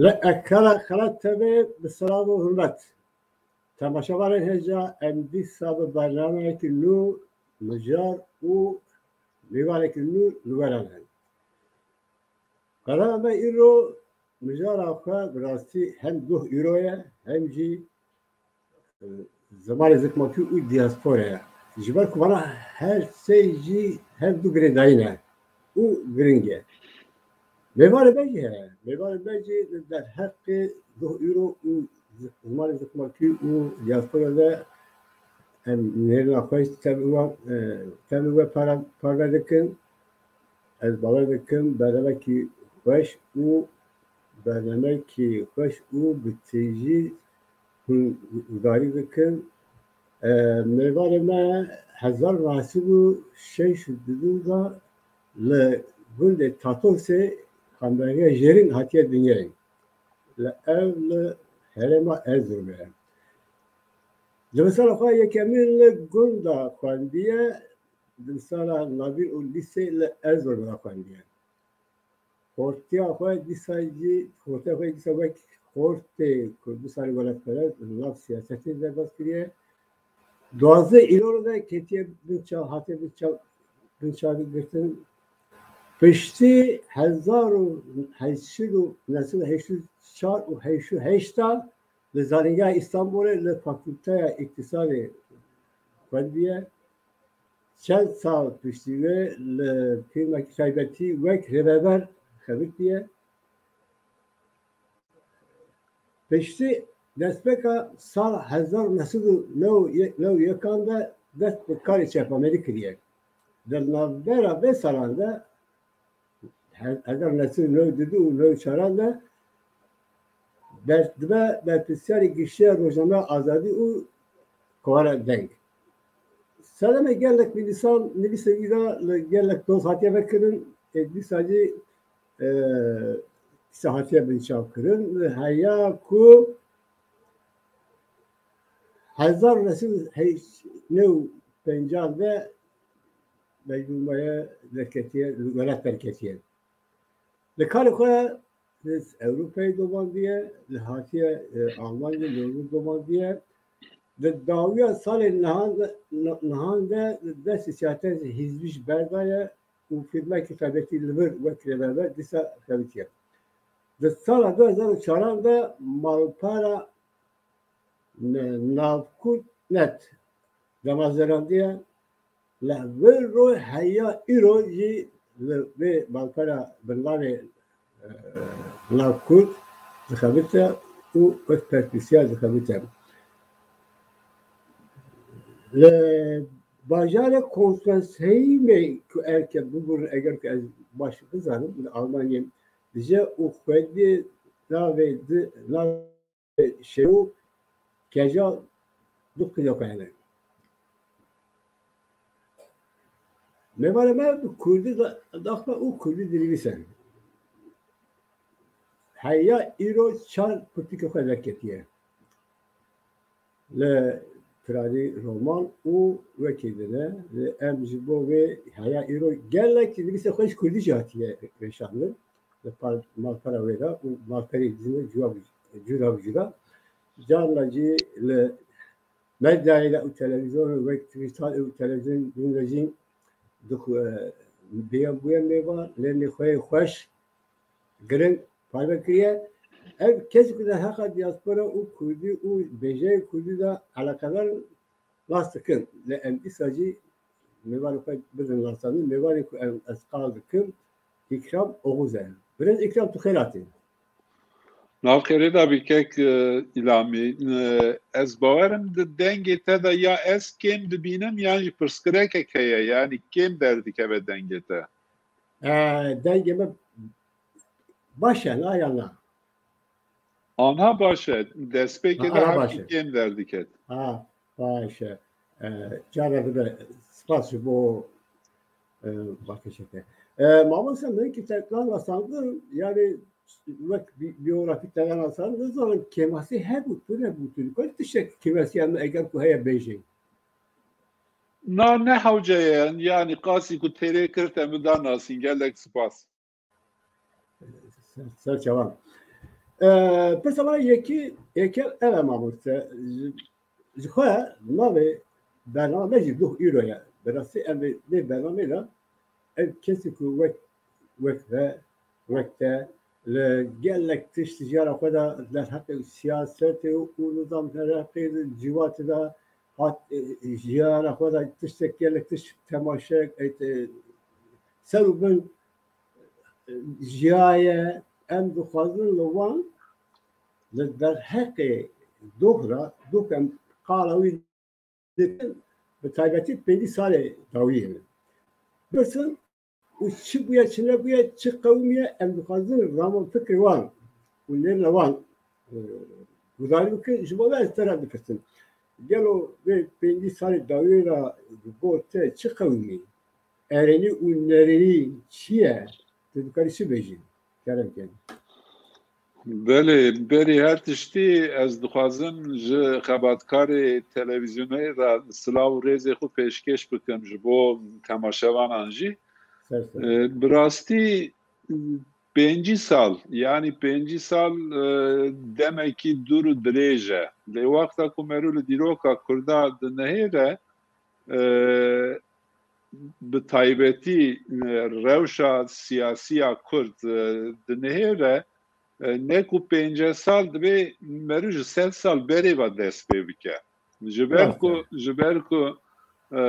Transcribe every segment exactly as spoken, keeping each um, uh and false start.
Ekana Xelat T V bi silav û hurmet. Temaşevanên hêja, em dîsa bi bernameyekî nû, mijar û mêvanekî nû li we re ne. Qerexa me îro mijara xwe bi rastî hem doh îro ye, hem jî zimanê zikmakî û diaspora ye. Ji ber ku vana her sey jî her du girêdayî ne û giring e. Mêvanê me jî heye. Mêvanê me jî li derheqê doh îro û zimanê zikmakî û diaspora de em nêrîna xwe ji tevî we, e, tevî we para-, parve dikin. Ez bawer dikim bernamekî xweş û bernamekî xweş û bi têjî hûn guhdarî dikin. E, mêvanê me hezar neh sed û şeş û du de li gundê Tatosê Xanberiya Jêrîn hatiye dinyayê. Li ev li herêma Erzurumê ye. Di sala xwe yekemîn li gunda xwendiye, di sala navîn û lîsê li Erzurumê de xwendiye. Xortiya xwe dîsa jî, xortiya xwe dîsa wek xortê Kurdistanê welatperest li nav siyasetê derbas kiriye. Duwazdeh îro de ketiye bin çav, hatiye bin çav, bin çav girtin. Piştî hezar û heşt sed û neh sed û heştê û çar û heştê û heşt de li Zanîngeha Îstanbulê li Fakulteya Îktisadê xwendiye. Çend sal piştî wê li fîlmekî taybetî wek rêveber xebitiye. Piştî destpêka sala hezar û neh sed û newid û yekan de dest bi karê çepxanerî kiriye. Di navbera vê salan de, he-, hezar û neh sed û newid û du û newid û çaran de ber-, dibe berpirsiyarê giştî ya rojnameya Azadî û Kovara Deng. Sedemê gelek nivîsan, nivîsê wî de li gelek doz hatiye vekirin, ê dîsa jî, e, dîsa hatiye binçavkirin. Heya ku hezar neh sed û heştê û pênc de mecbûr maye derketiye, li welat derketiye. Li karê xwe li Ewropayê domandiye, li hatiye, e, Almanyayê, li London domandiye. Di dawiya salên nihan de, nihan de li destê siyaseta hizbî jî berdaye û fîlmekî taybetî li vir wek rêveber dîsa xebitiye. Di sala du hezar û çaran de malpera ne-, navkurt net damezrandiye, li vir roj heya îro jî li vê malpera bi navê, e, navkurt dixebite û wek berpirsiyar dixebite. Li bajarê Konstantînê ku erke bibûrin, eger ku ez baş bizanim, li Almanyayê dije û xwediyê navê di, nav-, şew û keja du qîza xwe hene. Mêvanê me bi kurdî da-, daxwe û kurdî dinivîse. Heya îro çar pirtûkê xwe derketiye. Li piranî roman û wekî din e. Li em ji bo vê heya îro gelek nivîsê xwe ji kurdî jî hatiye veşandin. Li par-, malpera wê de û malperê din cuya bi, cura bi cura. Carna jî li medyayê de û televîzyonê wek Twitter û televîzyonên din de jî dixwe-, bêya bûye mêvan, lê nê xwe yê xweş giring parve kiriye. Ev kes ku derheqa diaspora û kurdî û bêjeyê kurdî de eleqedar in, nas dikin. Lê em dîsa jî mêvanê xwe bidin nasandin. Mêvanê ku em ez qal dikim, Îkram Oxuz e. Birêz Îkram, tu xêr hatî. Nav xêrê de bî kek, e, Îlamî. E, ez bawerim di dengê te de ya ez kêm dibînim yan jî pirsgirêkek heye, yanî kêm derdikeve dengê te. E, dengê min baş e, na ya na? Anha baş e. Destpêkê Ha, de anha hevkî baş e. kêm derdiket. Ha, baş e. E, cara dibe, spas ji bo, e, bakişeke. E, mamoste, min ki te nasandin, yani wek bi-, biyografî te nasandin, nizanim kêmasî hebû, tu nebû, tu. Kol tiştek kêmasî em eger ku heye bêjin. Na ne hewce ye, yani qasî ku têrê kir te min da nasîn, gelek spas. Ser, ser çavan. E, pirsa me yekî, yekê ev e mamoste. Ji, ji xwe navê bername me jî Doh Îro ye. Bi rastî em vê, vê bernamê de ev kesî ku wek, wek ve, wek te li gelek tişt jiyana xwe de derheqê siyasetê û nizam derheqê civatê de hat, e, jiyana xwe de tiştek gelek tişt temaşe, e, e, ser û bin jiyaye, em dixwazin li wan li derheqê doh re, doh em qala wî dikin, bi taybetî pêncî salê dawiyê min. Birsin û çi bûye, çi nebûye, çi qewimiye, em dixwazin raman fikrê wan û nêrine wan, e, gudarî bikin, ji bo me ez te re bipirsim. Gelo vê pêncî salê dawiyê re ji bo te çi qewimî? Erênî û nerênî çi ye? Tu dikarî çi bêjî? Kerem kin. Belê, berî her tiştî ez dixwazim ji xebatkarê televîzyonê re silav û rêzê xwe pêşkêş bikim ji bo temaşevanan jî. Ser ser. E, bi rastî pêncî sal, yanî pêncî sal, e, demekî dûr û dirêj e. Lê wexta ku meriv li dîroka Kurda dinihêre, e, bi taybetî, e, rewşa siyasiya Kurd, e, dinihêre, e, ne ku pêncî sal, divê meriv ji sed sal berê ve dest pê bike. Ji ber Rast ku, e. ji ber ku, e,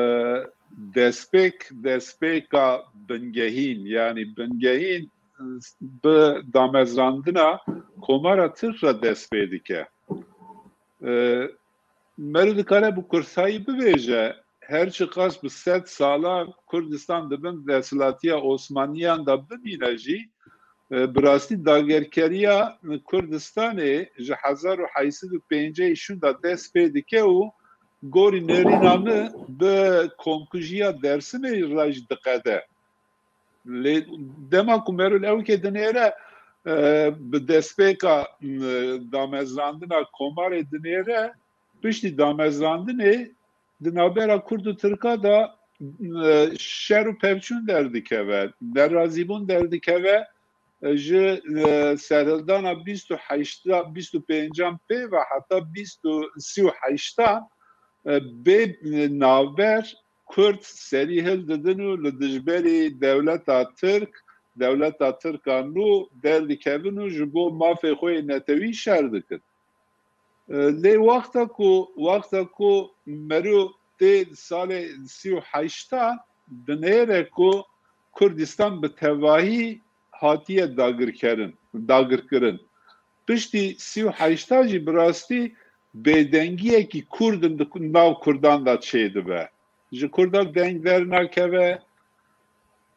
destpêk, destpêka bingehîn, yanî bingehîn, e, bi damezrandina Komara Tirk re dest pê dike. E, meriv dikare bi kurtayî bibêje, her çiqas bi sed sala Kurdistan di bin desthilatiya Osmaniyan de bimîne jî, e, bi rastî dagirkeriya Kurdistanê ji hezar û heyt sed û pêncî şûnda dest pê dike û gorî nêrîna min bi komkujiya Dersimê re jî diqede. Lê dema ku meriv ewkê dinêre, e, bi destpêka, e, damezrandina komarê dinêre, piştî damezrandinê di navbera Kurd û Tirka de, e, şer û pevçûn derdikeve, nerazîbûn derdikeve, e, ji, e, serhildana bîst û heşt, bîst û pêncan pê ve heta bîst û, sî û heştan, e, bê, e, navber Kurd serî hildidin û li dijberî dewleta Tirk, dewleta Tirka nû derdikevin û ji bo mafê xwe yê netewî şer dikin. E, lê wexta ku, wexta ku meriv tê salê sî û heştan, dinêre ku Kurdistan bi tevahî hatiye dagirkerin, dagirkirin. Piştî sî û heşta jî bi rastî bêdengiyekî Kurd di nav Kurdan de çêdibe. Ji Kurdan deng dernakeve,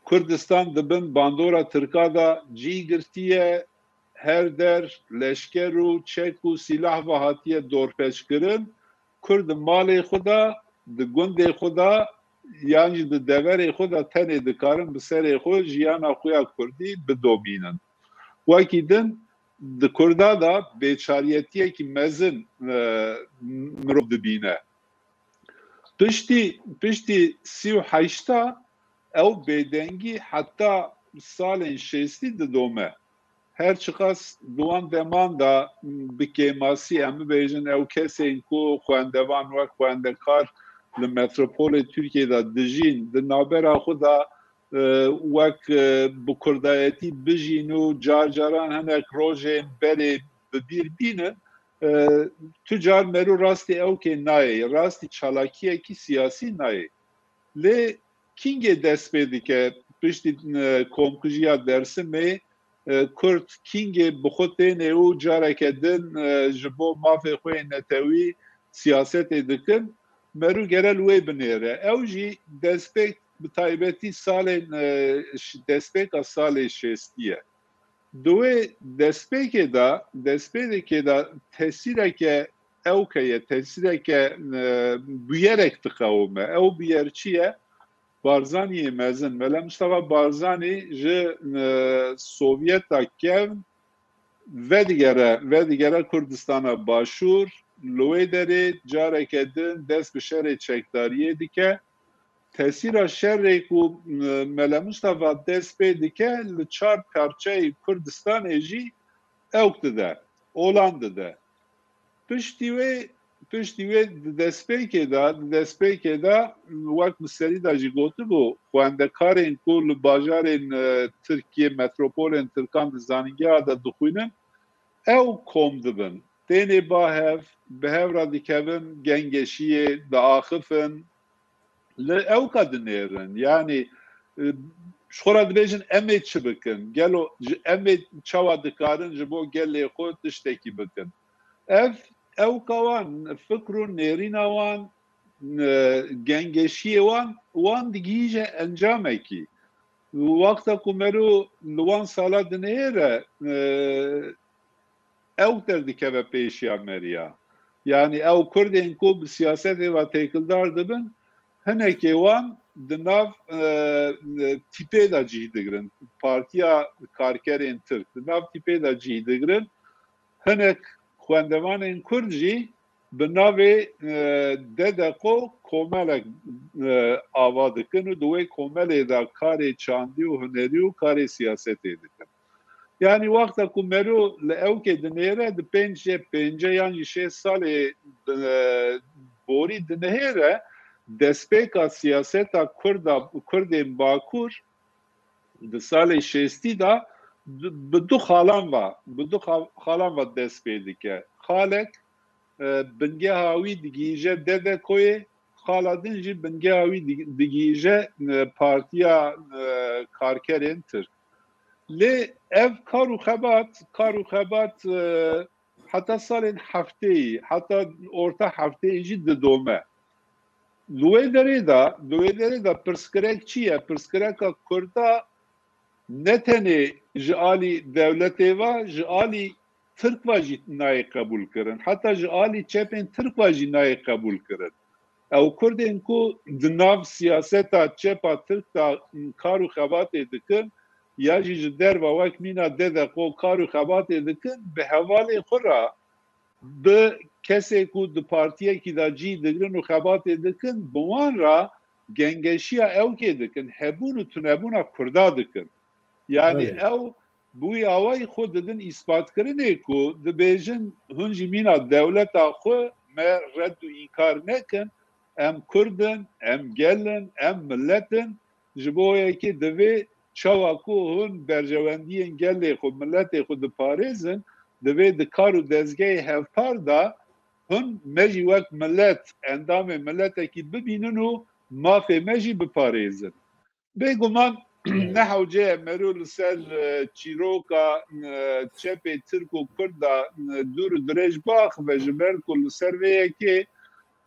Kurdistan di bin bandora Tirka de cî girtiye, her der leşker û çek û sîlah ve hatiye dorpêçkirin. Kurd di malê xwe de, di gundê xwe de, yan jî di deverê xwe de tenê dikarin bi serê xwe jiyana xwe ya kurdî bidomînin. Wekî din di Kurda de bêçariyetiyekî mezin, e, mirov dibîne. Piştî, piştî sî û heşta ew bêdengî heta salên şêstî didome. Her çiqas di wan deman de bi kêmasî em bibêjin ew kesên ku xwendevan wek xwendekar li metropolê Tirkiyê de dijîn, di navbera xwe de, e, wek, e, bi kurdayetî bijîn û car caran hinek rojên berê bi bîr bînin, e, tu car meriv rastî ewkê nayê, rastî çalakiyekî siyasî nayê. Lê kîngê dest pê dike piştî, e, komkujiya Dersimê, e, Kurd kîngê bi xwe têne û careke din, e, ji bo mafê xwe yê netewî siyasetê dikin, meriv gere li wê binêre. Ew jî destpêk bi taybetî salên, e, ş-, destpêka salê şêstî ye. Di wê destpêkê de, destpêkê de tesîreke ewke ye, tesîreke, e, bûyerek diqewime. Ew bûyer çi ye? Barzaniyê mezin, Mele Mustafa Barzanî ji, e, Sovyeta kevn vedigere, vedigere Kurdistana Başûr, li wê derê careke din dest bi şerê çekdariyê dike. Tesîra şerê ku, e, Mele Mustafa dest pê dike li çar parçeyê Kurdistanê jî ewk dide, olan dide. Piştî wê, piştî wê di destpêkê de, di destpêkê de wek min serî de jî gotibû, xwendekarên ku li bajarên, e, Tirkiyê, metropolên Tirkan di zanîngeha de dixwînin, ew kom dibin. Tênê ba hev, bi hev re dikevin gengeşiyê, diaxifin, li ewka dinêrin. Yanî, e, ji xwe re dibêjin, em ê çi bikin? Gelo ji, em ê çawa dikarin ji bo gelê xwe tiştekî bikin? Ev, ewka wan, fikr û nêrîna wan, e, gengeşiyê wan, wan digihîje encamekî. Wexta ku mero li wan sala dinêre, e, ew derdikeve pêşiya meriya. Yanî ew Kurdên ku bi siyasetê ve têkildar dibin, hinekê wan di nav, e, tîpê de cih digirin. Partiya Karkerên Tirk di nav tîpê de cih digirin. Hinek xwendevanên Kurd jî bi navê, e, Dedeqo komelek, e, ava dikin û di wê komelê de karê çandî û hunerî û karê siyasetê dikin. Yanî wexta ku mero li ewkê dinêre, di pênc, pênce yan jî şêst salê, e, borî dinihêre, destpêka siyaseta Kurda, Kurdên Bakur di salê şêstî de bi, bi du xalan ve, bi du xa-, xalan ve dest pê dike. Xalek, e, bingeha wî digihîje Dedekoyê, xala din jî bingeha wî dig-, digihîje, e, Partiya, e, Karkerên Tirk. Lê ev kar û xebat, kar û xebat, e, heta salên heftêyî, heta orta heftêyî jî didome. Li wê derê de, li wê derê de pirsgirêk çi ye? Pirsgirêka Kurda ne tenê ji alî dewletê ve, ji alî Tirk ve jî nayê qebûlkirin. Heta ji alî çepên Tirk ve jî nayê qebûlkirin. Ew Kurdên ku di nav siyaseta çepa Tirk de kar û xebatê dikin, ya jî ji derve wek mîna Dedeqo kar û xebatê dikin, bi hevalê xwe re, bi kesê ku di partiyekî de cî digirin û xebatê dikin, bi wan re gengeşiya ewkê dikin, hebûn û tunebûna Kurda dikin. Yanî Belê. Ew bi wî awayî xwe didin îsbatkirinê ku dibêjin, hûn jî mîna dewleta xwe me red û înkar nekin, em Kurd in, em gel in, em millet in, ji bo yekê divê çawa ku hûn berjewendiyên gelê xwe, miletê xwe diparêzin, divê di kar û dezgehê hevpar de hûn me jî wek milet, endamê miletekî bibînin û mafê me jî biparêzin. Bêguman ne hewce ye mero li ser, e, çîroka, e, çepê Tirk û Kurd de, e, dûr û dirêj biaxive, ji ber ku li ser vê yekê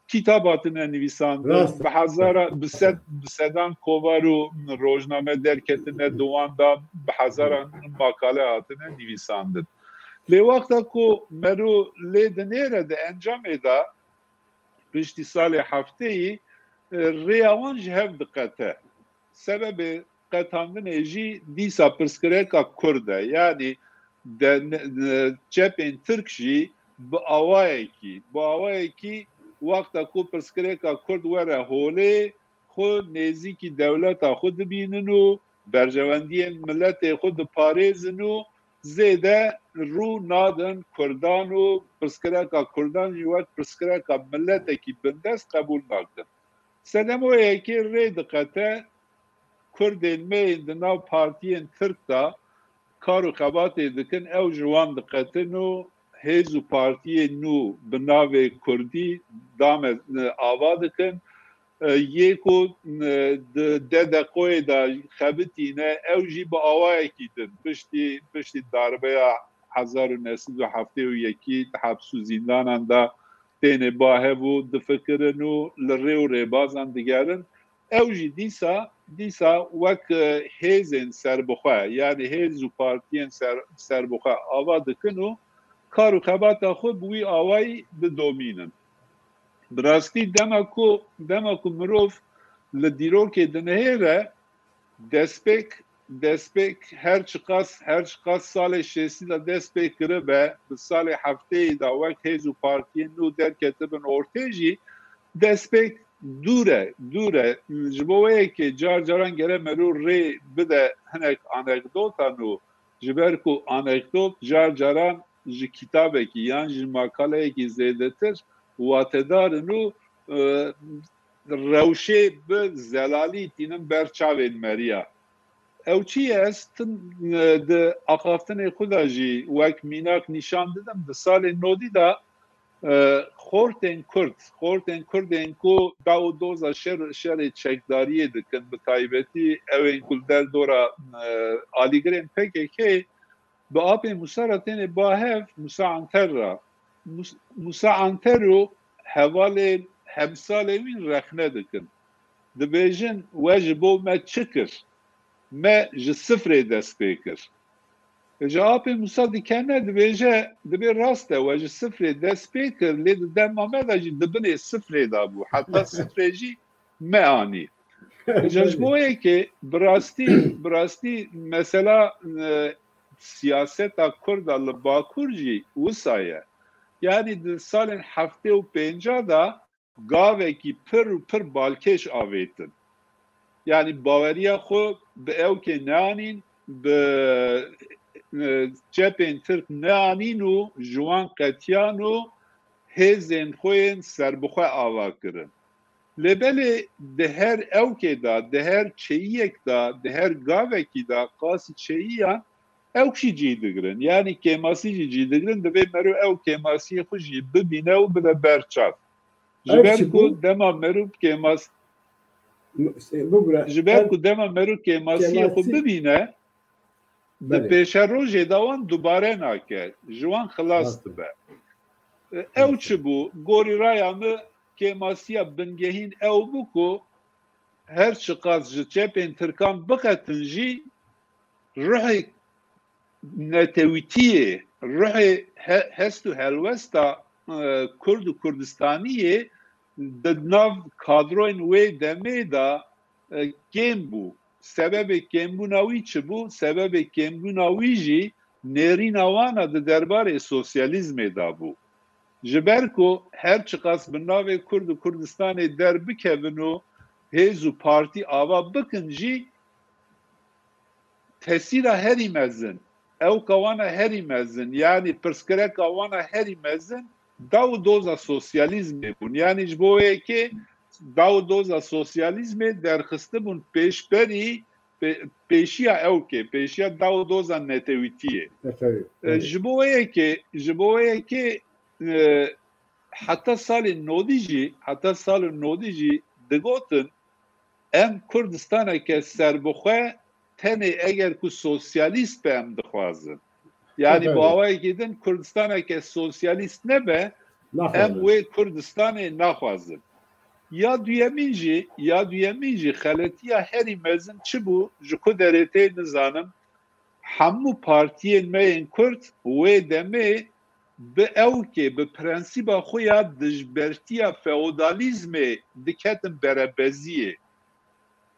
kitap hatine nivîsandin. Rast. Bi hezara, bi sed, bi sedan kovar û rojname derketine, di wan de bi hezaran makale hatine nivîsandin. Lê wexta ku mero lê dinêre di encamê de, piştî salê heftêyî, e, rêya wan ji hev diqete. Sebebê qetandinê jî dîsa pirsgirêka Kurd e. Yanî de, ne, ne, çepên Tirk jî bi awayekî, bi awayekî wexta ku pirsgirêka Kurd were holê, xwe nêzîkî dewleta xwe dibînin û berjewendiyên miletê xwe diparêzin û zêde rû nadin Kurdan û pirsgirêka Kurdan jî wek pirsgirêka miletekî bindest qebûl nakin. Sedema yekê rê diqete, Kurdên me yên di nav partiyên Tirk de kar û xebatê dikin, ew ji wan diqetin û hêz û partiyên nû bi navê Kurdî dame, e, ava dikin. E, yê ku, e, di deh deqoyê de xebitîne, ew jî bi awayekî din piştî, piştî darbeya hezar û neh sed û heftê û yekî di heps û zîndanan de têne ba hev û difikirin û li rê û rêbazan digerin. Ew jî dîsa, dîsa wek, e, hêzên serbixwe, yanî hêz û partiyên ser-, serbixwe ava dikin û kar û xebata xwe bi wî awayî didomînin. Bi rastî dema ku, dema ku mirov li dîrokê dinihêre, destpêk, destpêk her çiqas, her çiqas salê şêstî de dest pê kiribe, bi salê heftêyî de wek hêz û partiyên nû derketibin ortê jî, destpêk dûr e, dûr e. Ji bo wê yekê car caran gere mero rê bide hinek anekdotan û Ji ber ku anekdot car caran ji kitabekî yan ji makaleyekî zêdetir watedar in û, e, rewşê bi zelalî tînin ber çavên meriya. Ew çi ye? Ez tim, e, di axaftinê xwe de jî wek mînak nîşan didim. Di salên nodî de, e, xortên Kurd, xortên Kurdên ku daw û doza şer, şerê çekdariyê dikin, bi taybetî ew ên ku li derdora, e, alîgirên P K K, bi apê Musa re têne ba hev, Musa Anter re. Mus-, Musa Anter û hevalên hemsalê wî rexne dikin. Dibêjin, we ji bo me çi kir? Me ji sifrê dest pê kir. Ji apê Musa dikene, dibêje, dibê rast e, we ji sifrê dest pê kir, lê di dema me de jî di binê sifrê de bû. Heta sifrê jî me anî. Ji bo yekê bi rastî, bi rastî mesela, e, siyaseta Kurda li Bakur jî wisa ye. Yanî di salên heftê û pênca de gavekî pir û pir balkêş avêtin. Yanî baweriya xwe bi ewkê neanîn, bi, e, çepên Tirk neanîn û ji wan qetiyan û hêzên xwe yên serbixwe ava kirin. Lê belê di her ewkê de, di her çeyiyek de, di her gavekî de qasî çeyiyan ewk jî cî digirin. Yanî kêmasî jî cî digirin, divê mero ew kêmasiyê xwe jî bibîne û bide ber çav. Ji ber ku dema mero kêmas-, ji ber ku dema mero kêmasiyê xwe bibîne, di pêşerojê de wan dubare nake, ji wan xilas dibe. E, ew çi bû? Gorî raya min kêmasiya bingehîn ew bû ku her çiqas ji çepên Tirkan biqetin jî ruhê netewîtiyê, ruhê he-, hest û helwesta, e, Kurd û Kurdistaniyê di nav kadroyên wê demê de, e, kêm bû. Sebebê kêmbûna wî çi bû? Sebebê kêmbûna wî jî nêrîna wan a di derbarê sosyalîzmê de bû. Ji ber ku her çiqas bi navê Kurd û Kurdistanê derbikevin û hêz û partî ava bikin jî, tesîra herî mezin, ewka wan a herî mezin, yanî pirsgireka wan a herî mezin, daw û doza sosyalîzmê bûn. Yanî ji bo yekê daw û doza sosyalîzmê derxistibûn pêşberî, pê-, pêşiya ewkê, pêşiya daw û doza netewîtiyê. E, ji bo yekê, ji bo yekê, e, heta salên nodî jî, heta salên nodî jî digotin, em Kurdistaneke serbixwe tenê eger ku sosyalîst be em dixwazin. Yanî bi awayekî din Kurdistaneke sosyalîst nebe, em wê Kurdistanê naxwazin. Ya duyemîn jî, ya duyemîn jî xeletiya herî mezin çi bû, ji ku derê tê nizanim, hemû partiyên me yên Kurd wê demê bi ewkê, bi prensîba xwe ya dijbertiya feodalîzmê diketin berebeziyê.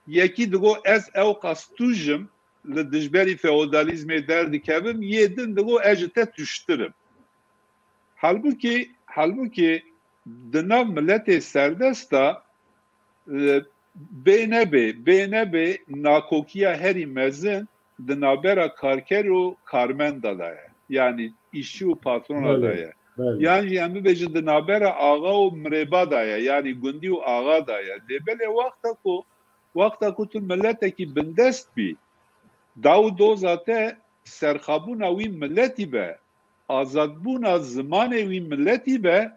Yekî digo ez ewqas tûj im, li dijberî feodalîzmê derdikevim, yê din digo ez ji te tûjtir im. Halbûkî, halbûkî di nav miletê serdest de, e, bê nebê, bê nebê nakokiya herî mezin di navbera karker û karmenda de ye. Yanî îşçî û patrona de ye. Yan jî em bibêjin di navbera axa û mirêba de ye. Yanî gundî û axa de ye. Lê belê wexta ku, wexta ku tu miletekî bindest bî, daw û doza te serxabûna wî miletî be, azadbûna zimanê wî miletî be,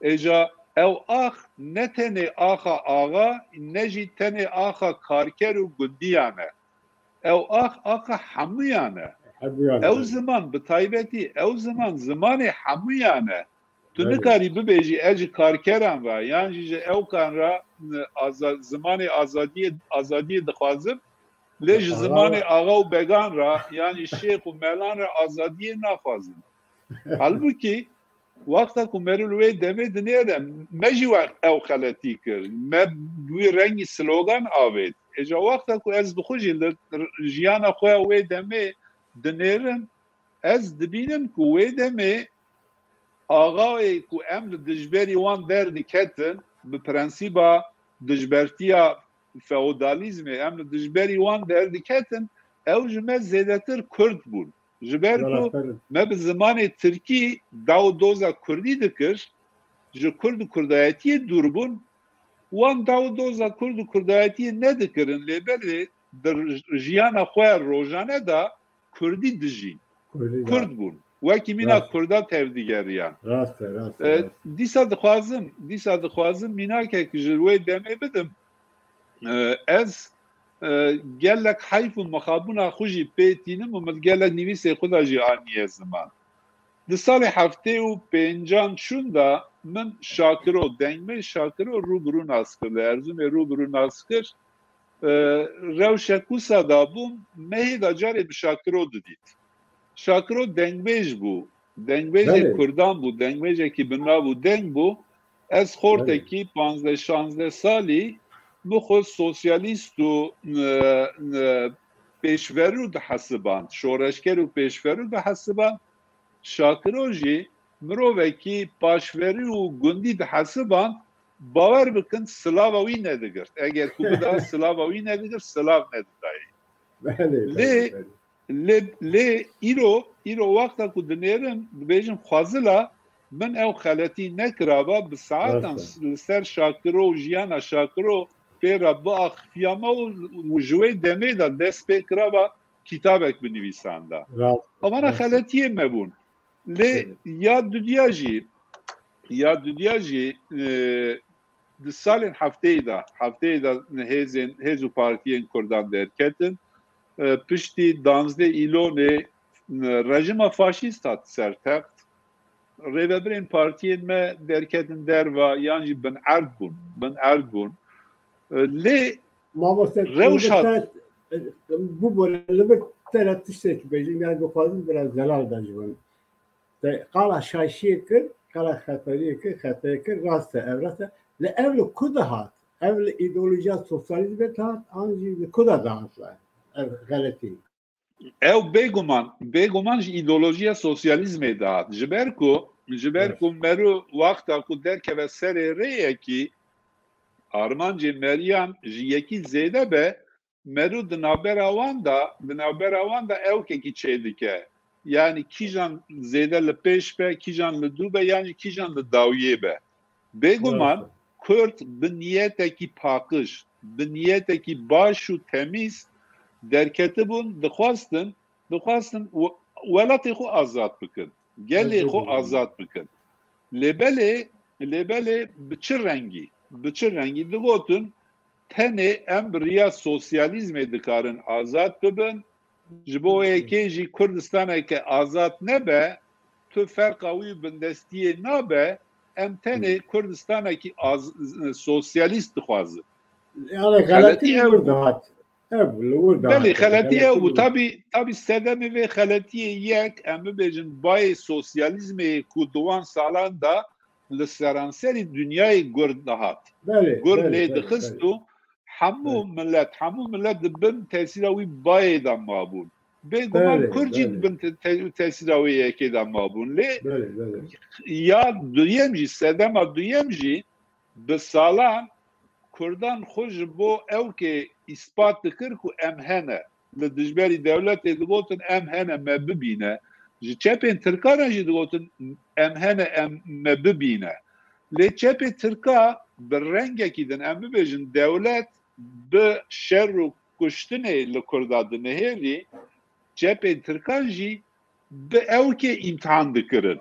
êca ew ax ne tenê axa axa, ne jî tenê axa karker û gundiyan e. Ew ax axa hemûyan e. Ew ziman, bi taybetî ew ziman, zimanê hemûyan e. Tu nikarî bibêjî ez ji karkeran re yan jî ji ewkan re, e, aza-, zimanê azadiyê, azadiyê dixwazim, lê ji zimanê axa û began re yan jî şêx û melan re azadiyê naxwazim. Halbûkî wexta ku meriv li wê demê dinêre, me jî wext ew xeletî kir. Me bi wî rengî slogan avêt. Êca wexta ku ez bi xwe jî li jiyana xwe ya wê demê dinêrim, ez dibînim ku wê demê axayê ku em li dijberî wan derdiketin, bi prensîba dijbertiya feodalîzmê em li dijberî wan derdiketin, ew ji me zêdetir Kurd bûn. Ji ber ku me bi zimanê tirkî daw doza kurdî dikir, ji Kurd û kurdayetiyê dûr bûn, wan daw doza Kurd û kurdayetiyê nedikirin, lê belê di jiyana xwe rojane de kurdî dijîn. Kurd bûn. Wekî mîna Kurda tevdigeriyan. Rast e, rast e. E, dîsa dixwazim, dîsa dixwazim mînakek ji wê demê bidim. E, ez, e, gelek heyf û mixabûna xwe jî pê tînim û min gelek nivîsê xwe de jî aniye ziman. Di salê heftê û pêncan şûn de min Şakiro, dengbêj Şakiro rû bi rû nas kir, li Erzûmê rû bi rû nas kir. E, rewşek wisa dabûm, mehê de carê bi Şakiro didît. Şakiro dengbêj bû. Dengbêjê Kurdan bû, dengbêjekî bi nav û deng bû. Ez xortekî panzdeh şanzdeh salî min xwe sosyalîst û, e, e, pêşverû dihesiband, şoreşger û pêşverû dihesiband. Şakiro jî mirovekî paşverî û gundî dihesiband, bawer bikin silava wî nedigirt. Eger ku bida silava wî nedigirt, silav nedidayê. Belê, Lê, belê, belê. lê, lê îro, îro wexta ku dinêrim, dibêjim xwezila min ew xeletî nekiraba, bi saetan Rast e. s-, li ser Şakiro û jiyana Şakiro pê re biaxifiyama û, û ji wê demê de dest pê kiraba kitabek binivîsanda. Rast e, Evana rast e. xeletiyê me bûn. Lê Evet. ya dudiya jî, ya dudiya jî, e, di salên hefteyê de, hefteyê de hêzên, hêz û partiyên Kurdan derketin. E, piştî danzdeh Îlonê, e, rejîma faşîst hat ser text. Rêvebirên partiyên me derketin derva yan jî bin erd bûn, bin erd bûn. E, lê Mamoste, rewş hat. Te, bibore, li vir te re tiştek bêjim, yani dixwazim biraz zelal be ji wan. Te qala şaşiyê kir, qala xeteriyê kir, xetayê kir, rast e, ev rast e. Li ev li ku dihat? Ev li îdeolojiya sosyalîzmê dihat, an jî li ku de dihat li ev xeletî? Ew bêguman, bêguman ji îdeolojiya sosyalîzmê dihat. Ji ber ku, ji ber Evet. ku mero wexta ku derkeve serê rêyekî, armancê meriyan ji yekî zêde be, mero di navbera wan de, di navbera wan de ewkekî çêdike. Yani kîjan zêde li pêş be, kîjan li dû be, yan jî kîjan li dawiyê be. Bêguman Rast e. Kurd bi niyetekî paqij, bi niyetekî baş û temîz derketibûn, dixwastin, dixwastin we-, welatê xwe azad bikin, gelê Rast e. xwe azad bikin. Lê belê, lê belê bi çi rengî? Bi çi rengî? Digotin, tenê em bi riya sosyalîzmê dikarin azad bibin. Ji bo yekê jî Kurdistaneke azad nebe, tu ferqa wî û bindestiyê nabe, em tenê Kurdistanekî az-, sosyalîst dixwazin. Yani Xeletî xeletî ew li wir bû. dihat. Ev li wir dihat. Belê, xeletî ew bû. Tabî, tabî sedemê vê xeletiyê yek, em bibêjin bayê sosyalîzmê ku di wan salan de li seranserî dinyayê gur dihat. Belê, Gur belê, lê belê, dixist belê. û hemû Evet. millet, hemû millet di bin tesîra wî bayê de mabûn. Bêguman Belê, Kurd jî belê. di bin te-, te-, tesîra wê yekê de mabûn. Lê Belê, belê. ya duyem jî, sedema duyem jî bi salan Kurdan xwe ji bo ewkê îspat dikir ku em hene. Li dijberî dewletê digotin, em hene, me bibîne. Ji çepên Tirkan re jî digotin, em hene, em me bibîne. Lê çepê Tirka bi rengekî din, em bibêjin, dewlet bi şer û kuştinê li Kurda dinihêlî, çepên Tirkan jî bi ewkê îmtihan dikirin.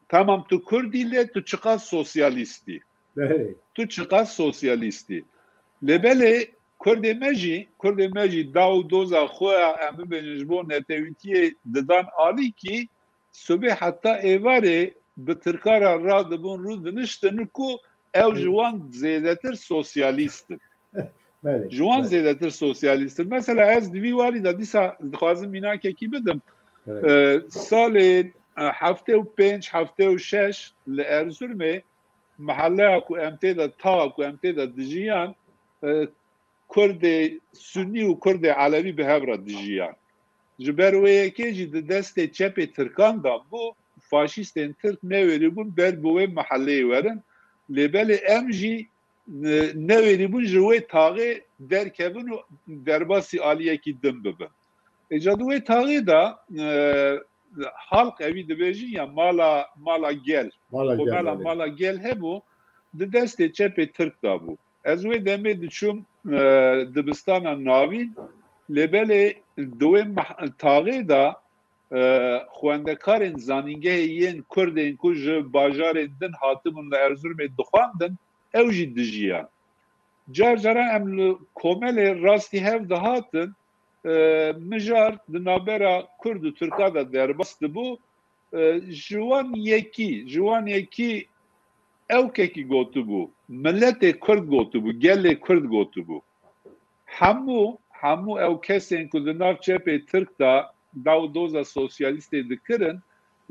Tamam, tu Kurdî, lê tu çiqas sosyalîstî? Belê. Tu çiqas sosyalîstî? Lê belê Kurdê me jî, Kurdê me jî daw û doza xwe ya, em bibêjin, ji bo netewîtiyê didan alîkî, sibê heta êvarê bi Tirka re radibûn rû diniştin ku ew ji Belê. wan zêdetir sosyalîst in. Belê, Ji wan belê. zêdetir sosyalîst in. Mesela ez di vî warî de dîsa dixwazim mînakekî bidim. Evet. Ee, salê, e, heftê û pênc, heftê û şeş li Erzurumê, meheleya ku em tê de, taxa ku em tê de dijiyan, e, Kurdê Sunî û Kurdê Elewî bi hev re dijiyan. Ji ber wê yekê jî di destê çepê Tirkan de bû, faşîstên Tirk newêrî bûn ber bi wê meheleyê werin. Lê belê em jî, e, newêrî bûn ji wê taxê derkevin û derbasî aliyekî din bibin. Êca di wê taxê de, e, halk evî dibêjin ya mala, mala gel. Mala gel, Komela mala gel hebû, di destê çepê Tirk de bû. Ez wê demê diçûm, e, dibistana navîn, lê belê di wê meh-, taxê de, e, xwendekarên zanîngehê yên Kurd ên ku ji bajarên din hatibûn li Erzurumê dixwendin, ew jî dijiyan. Car caran em li komelê rastî hev dihatin, e, mijar di navbera Kurd û Tirka de derbas dibû, e, ji wan yekî, ji wan yekî ew kekî gotibû, miletê Kurd gotibû, gelê Kurd gotibû. Hemû, hemû ew kesên ku di nav çepê Tirk de daw doza sosyalîstê dikirin,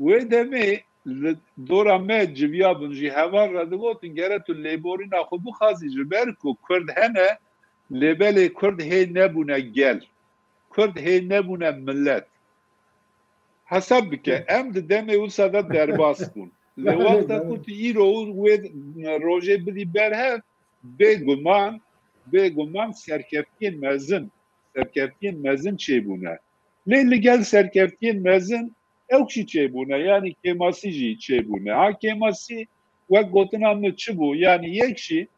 wê demê li dora me civiyabûn, jî heval re digotin, gere tu lêborîna xwe bixwazî, ji ber ku Kurd hene, lê belê Kurd hê nebûne gel. Kurd hê nebûne milet. Hesab bike, em di demê wisa de derbas bûn. Lê wexta ku tu îro û wê rojê bidî berhev, bêguman, bêguman serkeftiyên mezin, serkeftiyên mezin çêbûne. Lê li gel serkeftiyên mezin ew jî çêbûne, yanî kêmasî jî çêbûne. Ha kêmasî wek gotina min çi bû? Yanî yek jî,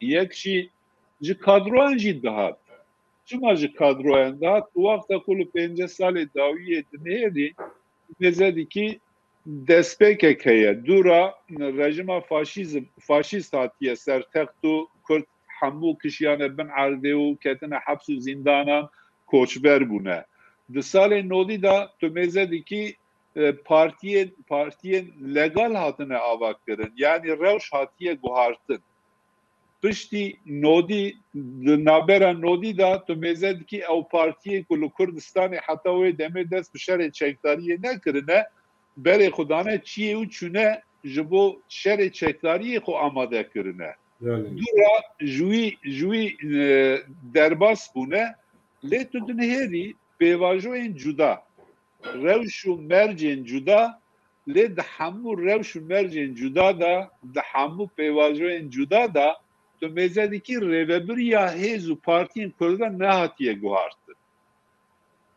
yek jî ji kadroyan jî dihat. Çima ji kadroyan dihat? Tu wexta ku li pêncî salê dawiyê dinihêrî, mêze dikî destpêkek heye. Dûra rejima faşîzm, faşîst hatiye ser text û Kurd hemû kişiyane bin erdê û ketine heps û zîndanan, koçber bûne. Di salên nodî de tu mêze dikî, e, partiyên, partiyên legal hatine ava kirin. Yanî rewş hatiye guhartin. Piştî nodî, di navbera nodî de tu mêze dikî ew partiyê ku li Kurdistanê heta wê demê dest bi şerê çekdariyê nekirine, berê xwe dane çiyê û çûne ji bo şerê çekdariyê xwe amade kirine. Yani. Dûra ji wî, ji wî, e, derbas bûne, lê tu dinihêrî pêvajoyên cuda, rewş û mercên cuda, lê di hemû rewş û mercên cuda de, di hemû pêvajoyên cuda de, tu mêze dikî rêvebiriya hêz û partiyên Kurdan nehatiye guhartin.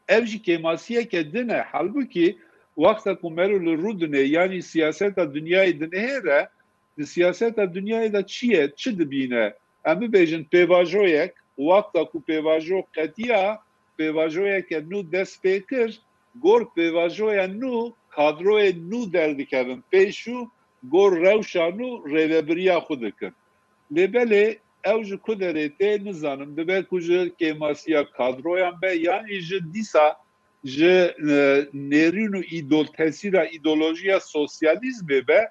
Ev jî kêmasiyeke din e. Halbûkî wexta ku mero li rû dinê, yanî siyaseta dinyayê dinihêre, di siyaseta dinyayê de çi ye, çi dibîne? Em bibêjin pêvajoyek, wexta ku pêvajo qetiya, pêvajoyeke nû dest pê kir, gor pêvajoya nû, kadroyê nû derdikevin pêş û gor rewşa nû rêvebiriya xwe dikin. Lê belê ew ji ku derê tê nizanim, dibe ku ji kêmasiya kadroyan be, yanî ji dîsa ji, e, nêrîn û îdol-, tesîra îdeolojiya sosyalîzmê be,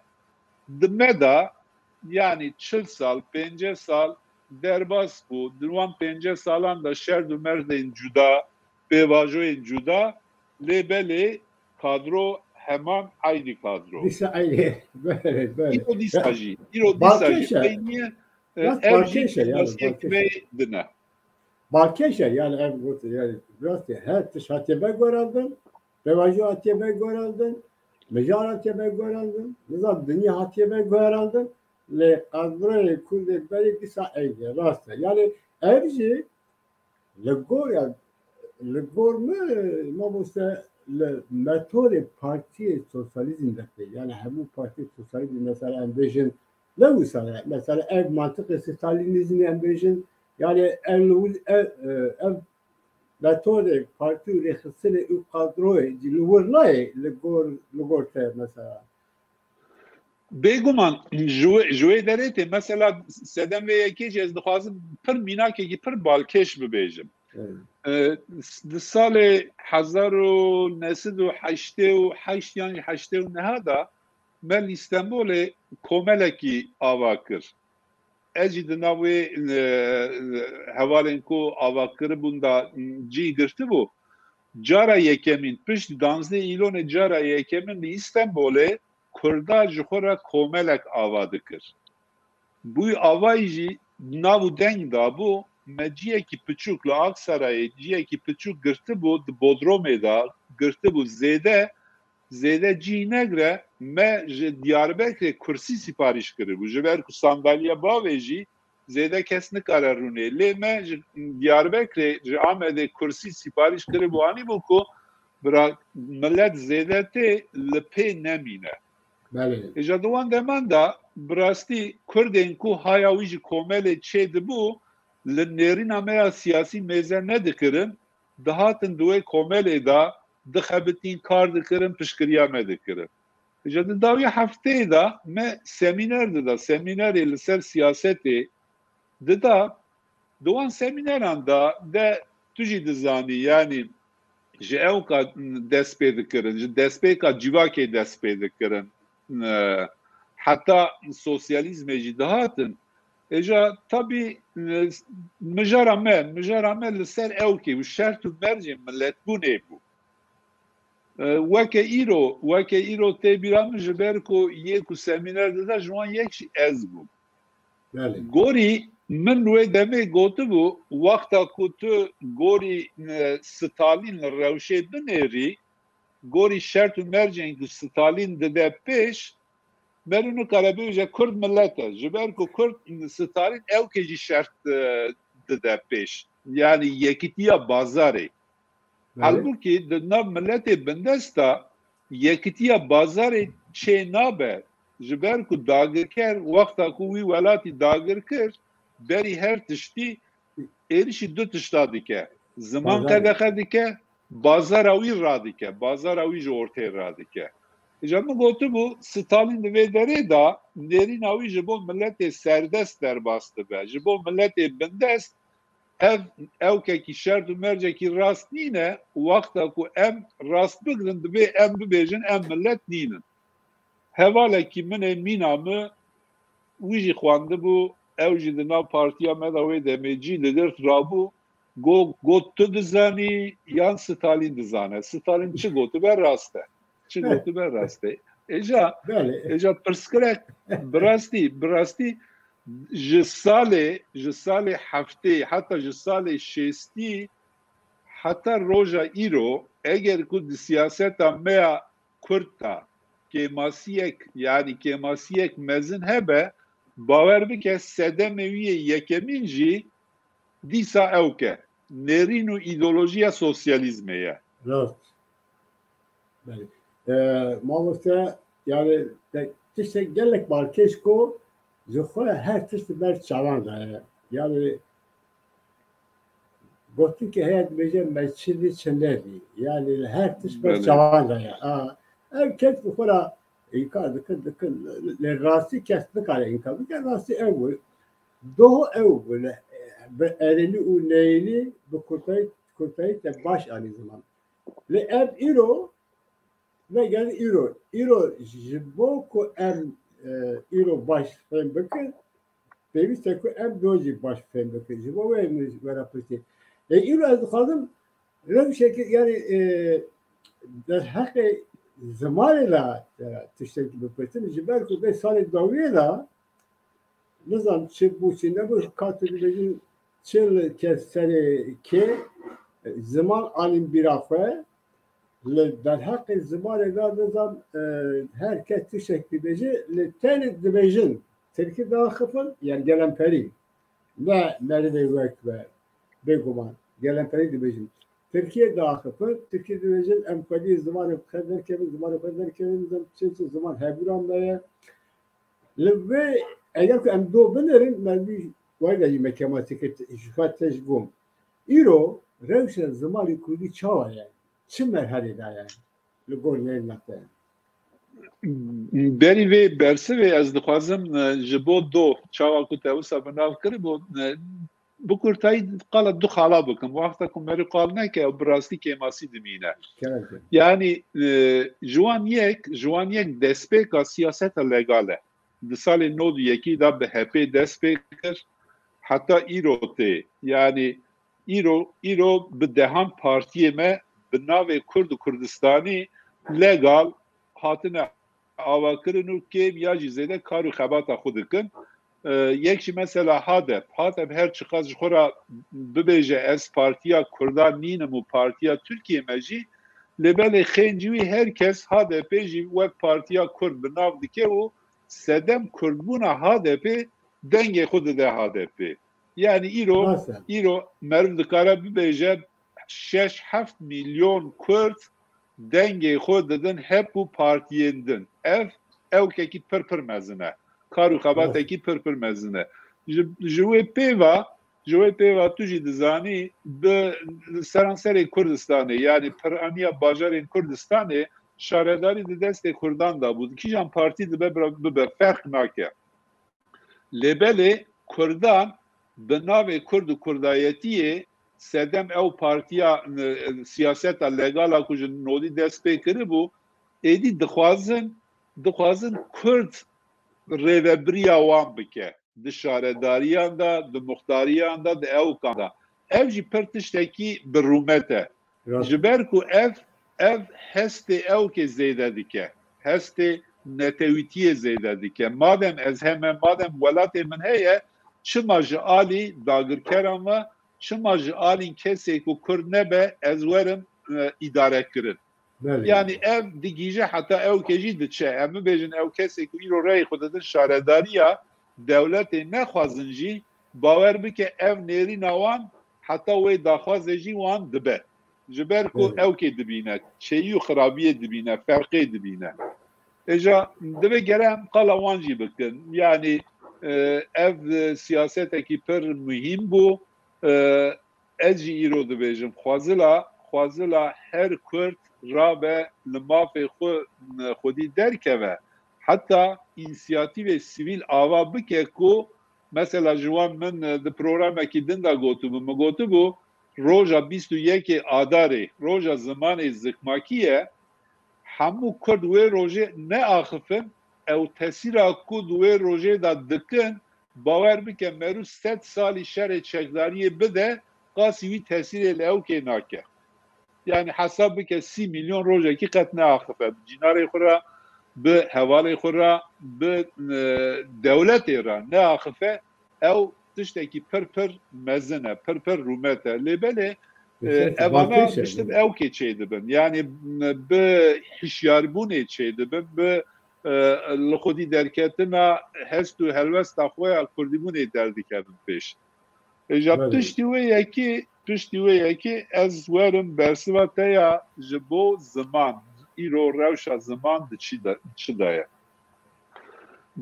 di me de, yanî çil sal, pêncî sal derbas bû. Di wan pêncî salan de şerd û merdên cuda, pêvajoyên cuda, lê belê kadro heman eynî kadro. Dîsa eynî. Belê, belê. Îro dîsa jî, îro dîsa jî eynî ye. E, ev jî kêmasiyek me din e. Balkêş e, yani ev got, yani rastî her tişt hatiye veguherandin, pêvajo hatiye veguherandin, mijar hatiye veguherandin, nizam dinya hatiye veguherandin, lê kadroyê Kurdê berê dîsa eynî, rast e. Yani ev jî li gor, yani, li gor min, mamoste, li metodê partiyê sosyalîzm de tê. Yani hemû partiyê sosyalîzm, mesela em bêjin, ne wisa ye. Mesela ev mantiqê Stalînîzmê em bêjin, yani ev li wir, ev, e, ev metodê partî û rêxistinê û kadroyê jî li wir nayê li gor, li gor te mesela. Bêguman ji wê, ji wê derê tê. Mesela sedem vê yekê jî ez dixwazim pir mînakekî pir balkêş bibêjim. Evet. E, di salê hezar û neh sed û heştê û heşt yan jî heştê û neh de me li Stenbolê komelekî ava kir. Ez jî di nav wê, e, hevalên ku ava kiribûn de cî girtibû. Cara yekemîn, pişt danzdeh îlonê cara yekemîn li Îstenbolê Kurda ji xwe re komelek ava dikir. Bûyî avayî jî nav û deng dabû, me ciyekî piçûk li Aksarayê, ciyekî piçûk girtibû, di Bodromê de girtibû, zêde, zêde cî negre, me ji Diyarbekirê kursî sîparîş kiribû. Ji ber ku sandaliya bavê jî zêde kes nikare rûnê. Lê me ji Diyarbekirê, ji Amedê kursî sîparîş kiribû, anîbû ku bira millet zêde tê li pê nemîne. Belê. Îja di wan deman de bi rastî Kurdên ku haya wî ji komelê çêdibû, li nêrîna me ya siyasî mêze nedikirin, dihatin di wê komelê de dixebitîn, kar dikirin, piştgiriya me dikirin. Îja di dawî hefteyê de me semîner dida, semînerê li ser siyasetê dida. Di wan semîneran de, de tu jî dizanî, yanî ji ewka dest pê dikirin, ji destpêka civakê dest pê dikirin. E, heta sosyalîzmê jî dihatin. Îja tabî, e, mijara me, mijara me li ser ewkê û şert û mercên miletbûnê bû. E, weke îro, weke îro tê bîra min, ji ber ku yê ku semîner dida, ji wan yek jî ez bûm. Belê. Gorî min wê demê gotibû, wexta ku tu gorî, e, Stalîn li rewşê binêrî, gorî şert û mercên ku Stalîn dide pêş, merû nikare bêje Kurd millet e. Ji ber ku Kurd, Stalîn ewkê jî şert, e, dide pêş. Yanî yekîtiya bazarê. Belê. Halbûkî di nav miletê bindest de yekîtiya bazarê çê nabe. Ji ber ku dagirker wexta ku wî welatî dagir kir, berî her tiştî êrişî du tişta dike. Ziman Bazar. Qedexe dike, bazara wî radike, bazara wî ji ortê radike. Îja min gotibû, Stalîn di vê derê de nêrîna wî ji bo miletê serdest derbas dibe, ji bo miletê bindest ev ewkekî şert û mercekî rast nîne, wexta ku em rast bigrin, divê em bibêjin, em milet nînin. Hevalekî min ê mîna min, wî jî xwendibû, ew jî di nav partiya me de wê demê cî digirt, rabû, got, got, tu dizanî yan Stalîn dizane? Stalîn çi gotibe rast e. Çi gotibe rast e. Îja, Belê. Îja pirsgirek bi rastî, bi rastî ji salê, ji salê heftê heta ji salê şêstî heta roja îro, eger ku di siyaseta me ya Kurd de kêmasiyek, yanî kêmasiyek mezin hebe, bawer bike sedemê wî yê yekemîn jî dîsa ewk e. Nêrîn û îdeolojiya sosyalîzmê ye. Rast. Belê. E, mamoste, yani, te-, tiştek gelek balkêş ku ji xwe her tişt ber çavan daye. Yani, gotin ki heye dibêje me çi dî çi nedî. Yani, her tişt ber Belê. çavan daye. A, ev kes bi xwe ra înkar dikin, dikin. Lê rastî kes nikare înkar bike. Rastî ev bû. Doh ew bû. Li, bi erênî û neyînî bi kurtayî, kurtayî te baş anî ziman. Lê ev îro, vegerin îro. Îro ji bo ku em, e, îro baş fêm bikin, pêwîst e ku em doh jî baş fêm bikin. Ji bo wê min ji we re pirsî. Ê îro ez dixwazim rewşekê, yani, e, derheqê zimanê de, e, tiştekî bipirsim. Ji ber ku vê salê dawiyê de nizam çi bû çi nebû, ka tu dibêjin çil kes serê kê, ziman anîn bîra xwe. Li derheqê zimanê de nizam, e, her kes tiştek dibêje, li tenê dibêjin tirkî diaxifin, yani gelemperî. Ne merivê wek we, bêguman, gelemperî dibêjin. Tirkiyê diaxifin, tirkî dibêjin, em xwedî zimanê xwe derkevin, zimanê xwe derkevin, nizam çi çi ziman hebûra me ye. Li vê, eger ku em doh binêrin, me wî wayda jî me kêmasî kir, ji xwe tişt bûm. Îro rewşa zimanê kurdî çawa ye? Çi merhelê de ye li gor nêrîna te? Berî vê bersivê ez dixwazim, e, ji bo doh, çawa ku te wisa bi nav kiribû, e, bi kurtayî qala du xala bikim. Wexta ku merî qal neke, ew bi rastî kêmasî dimîne. Kerem. Yanî, e, ji wan yek, ji wan yek destpêka siyaseta legal e. Di salê nod û yekî de bi H P dest pê kir, heta îro tê. Yanî îro, îro bi dehan partiyê me bi navê Kurd û Kurdistanî legal hatine avakirin û kêm ya jî zêde kar û xebata xwe dikin. E, yek jî mesela HADEP. HADEP her çiqas ji xwe re bibêje ez partiya Kurdan nînim û partiya Tirkiyê me jî, lê belê xêncî wî her kes HADEPê jî wek partiya Kurd bi nav dike û sedem Kurdbûna HADEPê dengê xwe dide H D P. Yani îro, îro meriv dikare bibêje şeş heft milyon Kurd dengê xwe didin HEP û partiyên din. Ev ewkekî pir pir mezin e. Kar û xebatekî pir pir mezin e. Ji, ji wê pêva, ji wê pêva tu jî dizanî bi seranserê Kurdistanê, yani piraniya bajarên Kurdistanê şaredarî di destê Kurdan de bû. Kîjan partî dibe bira-, bibe, ferq nake. Lê belê Kurdan bi navê Kurd û Kurdayetiyê sedem ew partiya, e, siyaseta legala ku ji nodî dest pê kiribû, êdî dixwazin, dixwazin Kurd rêvebiriya wan bike. Di şaredariyan de, di muxtariyan de, di ewkan de. Ev jî pir tiştekî bi rûmet e. Ji ber ku ev, ev hestê ewkê zêde dike. Hestê netewîtiyê zêde dike. Madem ez heme, madem welatê min heye, çima ji alî dagirkeran ve, çima ji alîn kesê ku Kurd nebe, ez werim, e, îdare kirin? Belê. Yani ev digihîje heta ewkê jî diçe. Em bibêjin ew kesê ku îro reyê xwe didin şaredariya dewletê nexwazin jî, bawer bike ev nêrîna wan heta wê daxwazê jî wan dibe. Ji ber ku ewkê dibîne, çêyî û xirabiyê dibîne, ferqê dibîne. Êja divê gere em qala wan jî bikin. Yani, e, ev, e, siyasetekî pir muhîm bû. E, ez jî îro dibêjim, xwezila, xwezila her Kurd rabe li mafê xwe, xwedî derkeve. Heta însiyatîvê sivîl ava bike ku, mesela ji wan min, e, di programekî din de gotibû, min gotibû, roja bîst û yekê Adarê, roja zimanê zikmakî ye, hemû Kurd wê rojê neaxifin, ew tesîra ku di wê rojê de dikin, bawer bike, merû sed salî şerê çekdariyê bide, qasî wî tesîrê li ewkê nake. Yani hesab bike sî milyon rojekî qet neaxife. Bi cînarê xwe re, bi hevalê xwe re, bi, e, dewletê re neaxife, ew tiştekî pir pir mezin e, pir pir rûmet e. Lê belê, e, evana giştin ewkê çêdibin. Yani, m, bi hişyarbûnê çêdibin, bi, e, li xwedî derketina hest û helwesta xwe ya kurdîbûnê derdikevin pêş. Êja piştî wê yekê, piştî wê yekê ez werim bersiva te ya ji bo ziman, îro rewşa ziman di çi de, çi de ye?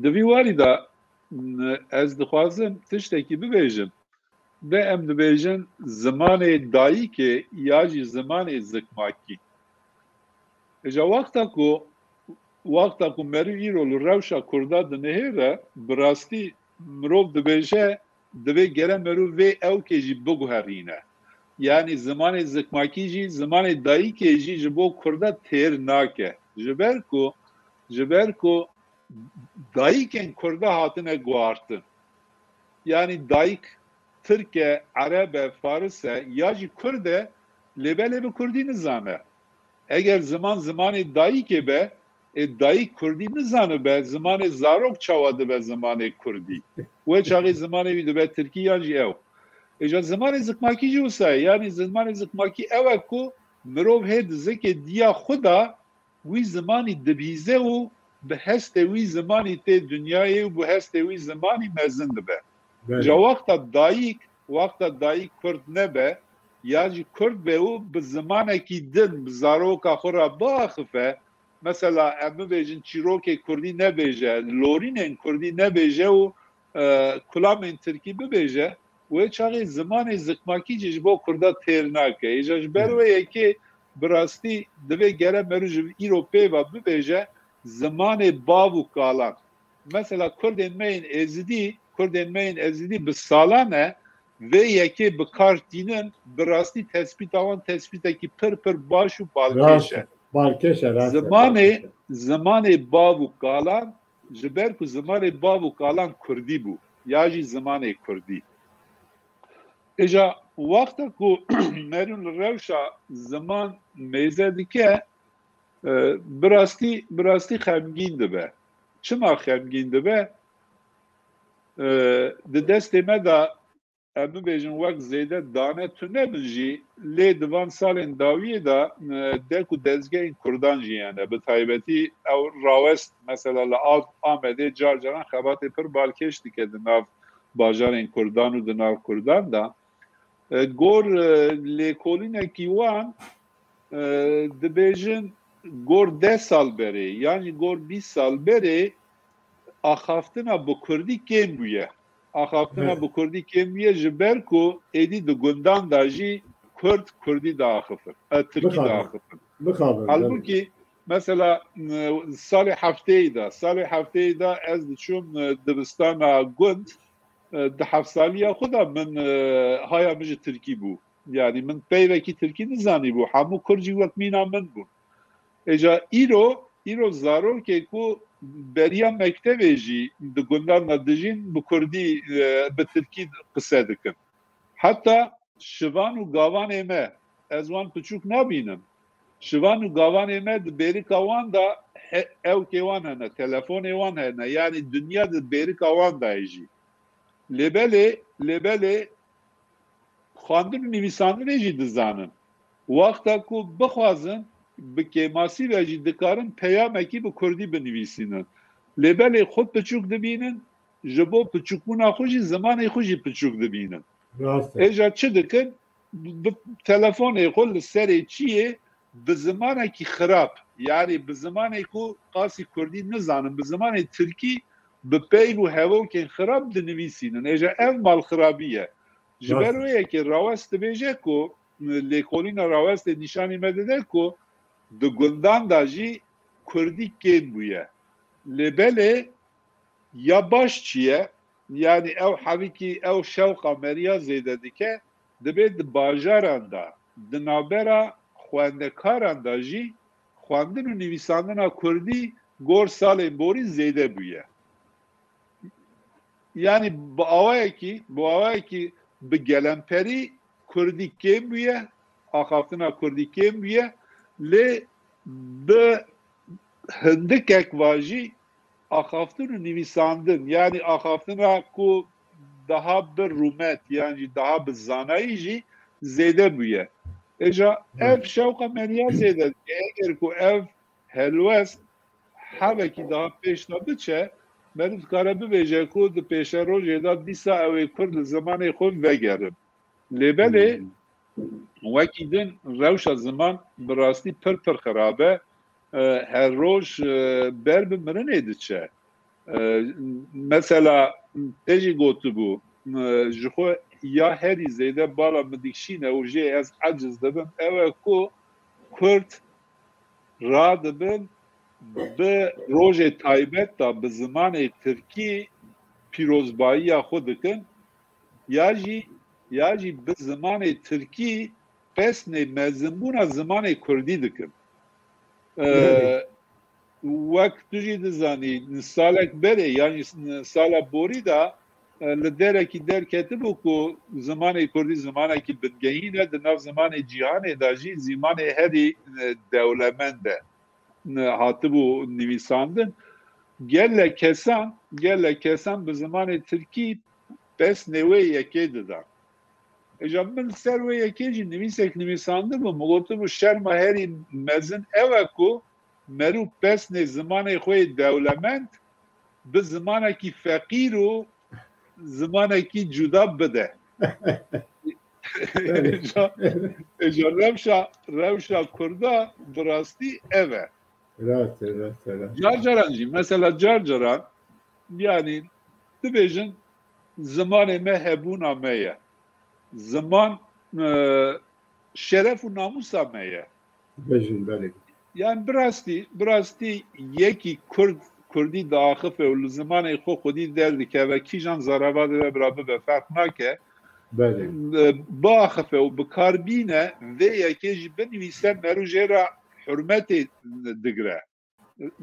Di vî warî de, m, ez dixwazim tiştekî bibêjim. Ve em dibêjin zimanê dayikê ya jî zimanê zikmakî. Êja wexta ku, wexta ku merû îro li rewşa Kurda dinihêre, bi rastî mirov dibêje, divê gere merû vê ewkê jî biguherîne. Yani zimanê zikmakî jî, zimanê dayikê jî ji bo Kurda têr nake. Ji ber ku, ji ber ku dayikên Kurda hatine guhartin. Yani dayik Tirk e, Ereb e, Faris e, ya jî Kurd e, lê belê bi Kurdî nizane. Eger ziman zimanê dayikê be, ê dayik Kurdî nizanibe, zimanê zarok çawa dibe zimanê Kurdî? Wê çaxê zimanê wî dibe Tirkî yan jî ew. Êja zimanê zikmakî jî wisa ye. Yani zimanê zikmakî ew e ku mirov hê di zikê diya xwe de wî zimanî dibîze û bi hestê wî zimanî tê dinyayê û bi hestê wî zimanî mezin dibe. Belê. Ja wexta dayik, wexta dayik Kurd nebe, ya jî Kurd be û bi zimanekî din bi zaroka xwe re biaxife, mesela em bibêjin çîrokê Kurdî nebêje, lorînên Kurdî nebêje û e, kulamên tirkî bibêje, wê çaxê zimanê zikmakî jî ji bo Kurda têr nake. Îja ji ber wê yekê bi rastî divê gere merû ji îro pê ve bibêje zimanê bav û kalan. Mesela Kurdên me yên Êzidî, Kurdên me yên Êzidî bi salan e vê yekê bi kar tînin, bi rastî tespîta wan tespîtekî pir pir baş û balkêş e. Balkêş e, rast e, zimanê, balkêş e. Zimanê bav û kalan ji ber ku zimanê bav û kalan kurdî bû, ya jî zimanê kurdî. Îja wexta ku merû li rewşa ziman mêze dike, e, bi rastî, bi rastî xemgîn dibe. Çima xemgîn dibe? E, di destê me de em bibêjin wek zêde dane tune bin jî, lê di van salên dawiyê de, e, dek û dezgehên Kurdan jî hene. Bi taybetî ew rawest, mesela li Am-, Amedê car caran xebatê pir balkêş dike di nav bajarên Kurdan û di nav Kurdan de. E, gor, e, lêkolînekî wan, e, dibêjin gor deh sal berê, yan jî gor bîst sal berê axaftina bi kurdî kêm bûye. Axaftina Evet. bi kurdî kêm bûye ji ber ku êdî di gundan de jî kurd kurdî diaxifin, e, tirkî Bixabin. diaxifin. Bixabin, Halbûkî mesela, e, salê hefteyê de, salê hefteyê de ez diçûm, e, dibistana gund, e, di heftsaliya xwe de min, e, haya min ji tirkî bû. Yanî min peyvekî tirkî nizanîbû. Hemû kurd jî wek mîna min bûn. Êca îro, îro zarokê ku beriya mektevê jî di gundan de dijîn, bi kurdî, e, bi tirkî qise dikin. Heta şivan û gavanê me, ez wan piçûk nabînim. Şivan û gavanê me di bêrika wan de he-, ewkê wan hene, telefonê wan hene. Yanî dinya di bêrika wan de ye jî. Lê belê, lê belê xwendin û nivîsandinê jî dizanin. Wexta ku bixwazin, bi kêmasî ve jî dikarin peyamekî bi kurdî binivîsînin. Lê belê xwe piçûk dibînin, ji bo piçûkbûna xwe jî zimanê xwe jî piçûk dibînin. Rast e. Êja çi dikin? Bi telefonê xwe li serê çiyê bi zimanekî xirab, yanî bi zimanê ku qasî kurdî nizanin, bi zimanê tirkî bi peyv û hevokên xirab dinivîsînin. Êja ev malxirabî ye. Ji ber Rast. wê yekê rawest dibêje ku, lêkolîna rawestê nîşanî me dide ku di gundan de jî kurdî kêm bûye. Lê belê ya baş çi ye? Yanî ew hevîkî, ew şewqa meriya zêde dike, dibê di bajaran de, di navbera xwendekaran de jî xwendin û nivîsandina kurdî gor salên borî zêde bûye. Yanî bi awayekî, bi awayekî bi gelemperî kurdî kêm bûye, axaftina kurdî kêm bûye, lê bi hindikek va jî axaftin û nivîsandin, yanî axaftina ku daha bi rûmet, yan jî daha bi zanayî jî zêde bûye. Êja ev şewqa meriya zêde dike. Eger ku ev helwest hevekî daha pêş de biçe, meriv dikare bibêje ku di pêşerojê de dîsa ew ê kurd li zimanê xwe vegerin. Lê belê Hmm. wekî din rewşa ziman bi rastî pir pir xirab e. E, her roj, e, ber bi mirinê diçe. E, mesela te jî gotibû, e, ji xwe ya herî zêde bala min dikşîne û jê ez eciz dibim, ew e ku kurd radibin bi rojê taybet de bi zimanê tirkî pîrozbayiya xwe dikin, ya jî, ya jî bi zimanê tirkî pesnê mezinbûna zimanê kurdî dikin. Ee, Belê. Wek tu jî dizanî, salek berê, yanî sala borî de, e, li derekî derketibû ku zimanê kurdî zimanekî bingehîn e, di nav zimanê cîhanê de jî zimanê herî, e, dewlemend e. E, hatibû nivîsandin. Gelek kesan, gelek kesan bi zimanê tirkî pesnê wê yekê didan. Êja min li ser wê yekê jî nivîsek nivîsandibû, min gotibû şerma herî mezin ew e ku merû pesnê zimanê xwe yê dewlemend bi zimanekî feqîr û zimanekî cuda bide. Êja, êja rewşa, rewşa kurda bi rastî ev e. Rast e, rast e, rast e. Car caran jî, mesela car caran, yanî dibêjin zimanê me hebûna me ye. Ziman, e, şeref û namûsa me ye. Bêjin, belê. Yani bi rastî, bi rastî yekî kurd, kurdî diaxife û li zimanê xwe xwedî derdikeve, kîjan zarava dibe bira bibe, ferq nake. Belê. E, biaxife û bi kar bîne, vê yekê jî binivîse, merû jê re hurmetê digire.